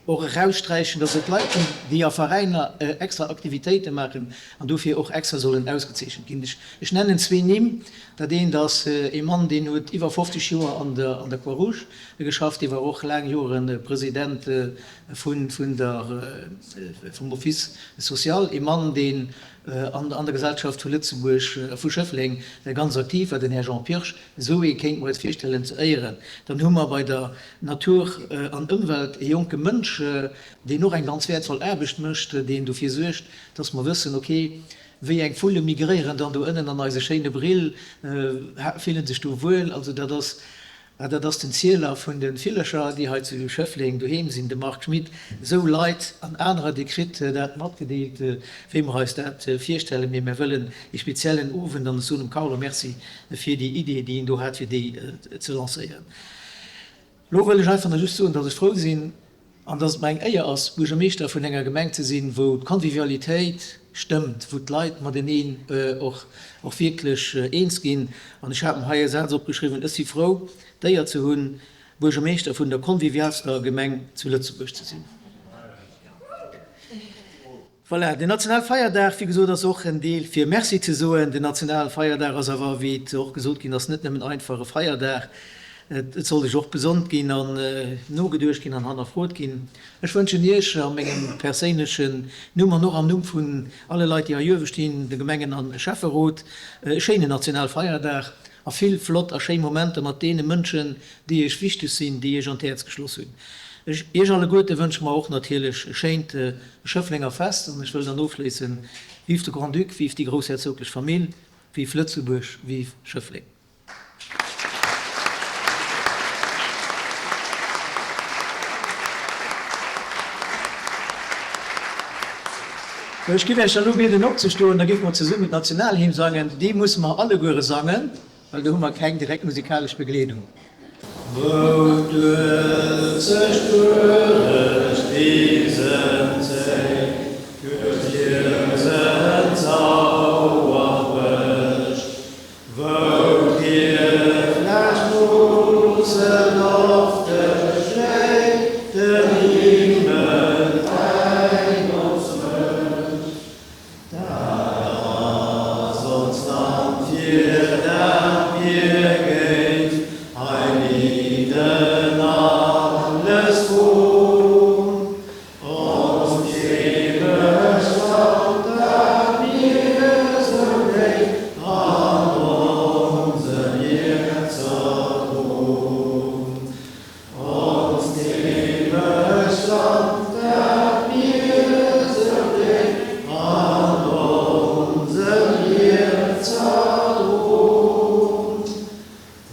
och eraussträichen, dass et Leit sinn, déi a Veräiner extra Aktivitéite maachen an dofir och extra sollen ausgezeechent ginn. Ech nennen zwee Nimm. Dat eent ass ee Mann, deen huet iwwer 50 Joer an der Croix-Rouge geschafft, dee war och laang Jore President vun der, vum Office social. Ee Mann, deen an der Gesellschaft vu Lëtzebuerg, vu Schëffleng ganz aktiv war, den Här Jean Pirsch. Esou ee kéinte mer eis virstellen ze éieren. Dann hu mer bei der Natur an Ëmwelt ee jonke Mënsch, deen och eng ganz wäertvoll Aarbecht mécht, deen dofir suergt, dass mer wëssen, okay, wéi eng Vulle migréieren dann do ënnen an eise schéine Brill, fillen sech do wuel. Also dat ass Dat ass den Zieler vun de Villercher, déi hei zu Schëffleng doheem sinn, de Marc Schmit. Esou Leit an anerer, Dir kritt dat matgedeelt, wéi mer eis dat virstellen. Mee mir wëllen ee speziellen Owend, an ech soen dem Carlo Merci fir déi Idee, déi en do hat, fir déi ze lancéieren. Elo wëll ech einfach nach just soen, datt ech frou sinn, An dass et mer eng Éier ass, Buergermeeschter vun enger Gemeng ze sinn, wou d'Convivialitéit stëmmt, wou d'Leit mateneen och wierklech eens ginn. An ech hat mer hei e Saz opgeschriwwen, Ech si frou, d'Éier ze hunn, Buergermeeschter vun der convivialster Gemeng zu Lëtzebuerg ze sinn. Voilà, den Nationalfeierdag, wéi gesot, ass och en Deel fir Merci ze soen. Den Nationalfeierdag ass awer, wéi et och gesot ginn ass, net nëmmen einfach e Feierdag. Et soll sech och besonnt ginn an nogeduecht ginn an hannerfrot ginn. Ech wënschen Iech a mengem perséinlechen Numm an och am Numm vun alle Leit, déi hei uewe stinn, de Gemengen a Schäfferot, e schéinen Nationalfeierdag a vill flott a schéi Momenter mat deene Mënschen, déi Iech wichteg sinn, déi Iech an d'Häerz geschloss hunn. Iech alleguerte wënsche mer och natierlech e schéint Schëfflenger Fest an ech wëll dann ofschléissen, Vive de Grand-Duc, vive déi groussherzoglech Famill, vive Lëtzebuerg, vive Schëffleng! Ech giff Iech dann elo bieden opzestoen, da giffe mer zesummen d'Nationalhymn sangen. Déi musse mer alleguere sangen. Well do hu mer keng direkt musikalesch Begleedung. Wou d'Uelzecht duerch d'Wisen zéit, duerch d'Iesen d'Sauer brécht, wou d'Rief laanscht d'Musel lofteg schléit, den Himmel eng ons mécht. Dat ass ons Land, fir dat mir géint heimidden alles froen. Onst Heemechtsland, dat mir sou léif an onsem Hierzer droen. Onst Heemechtsland, dat mir sou léif an onsem Hierzer droen.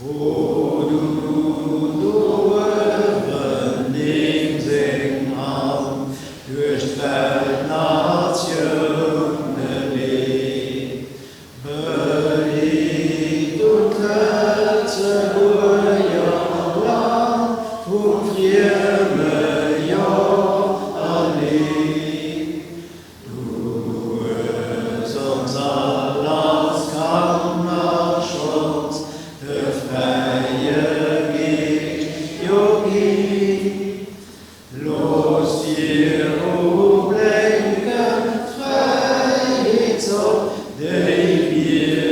O du do uewen, deem seng Hand duerch d'Welt d'Natioune leet, Behitt du d'Lëtzebuerger Land vum frieme Joch a Leed. Du hues ons all als Kanner schonns de fräie Geescht jo ginn. Looss dir o blénken d'Fräiheetssonn, déi mir.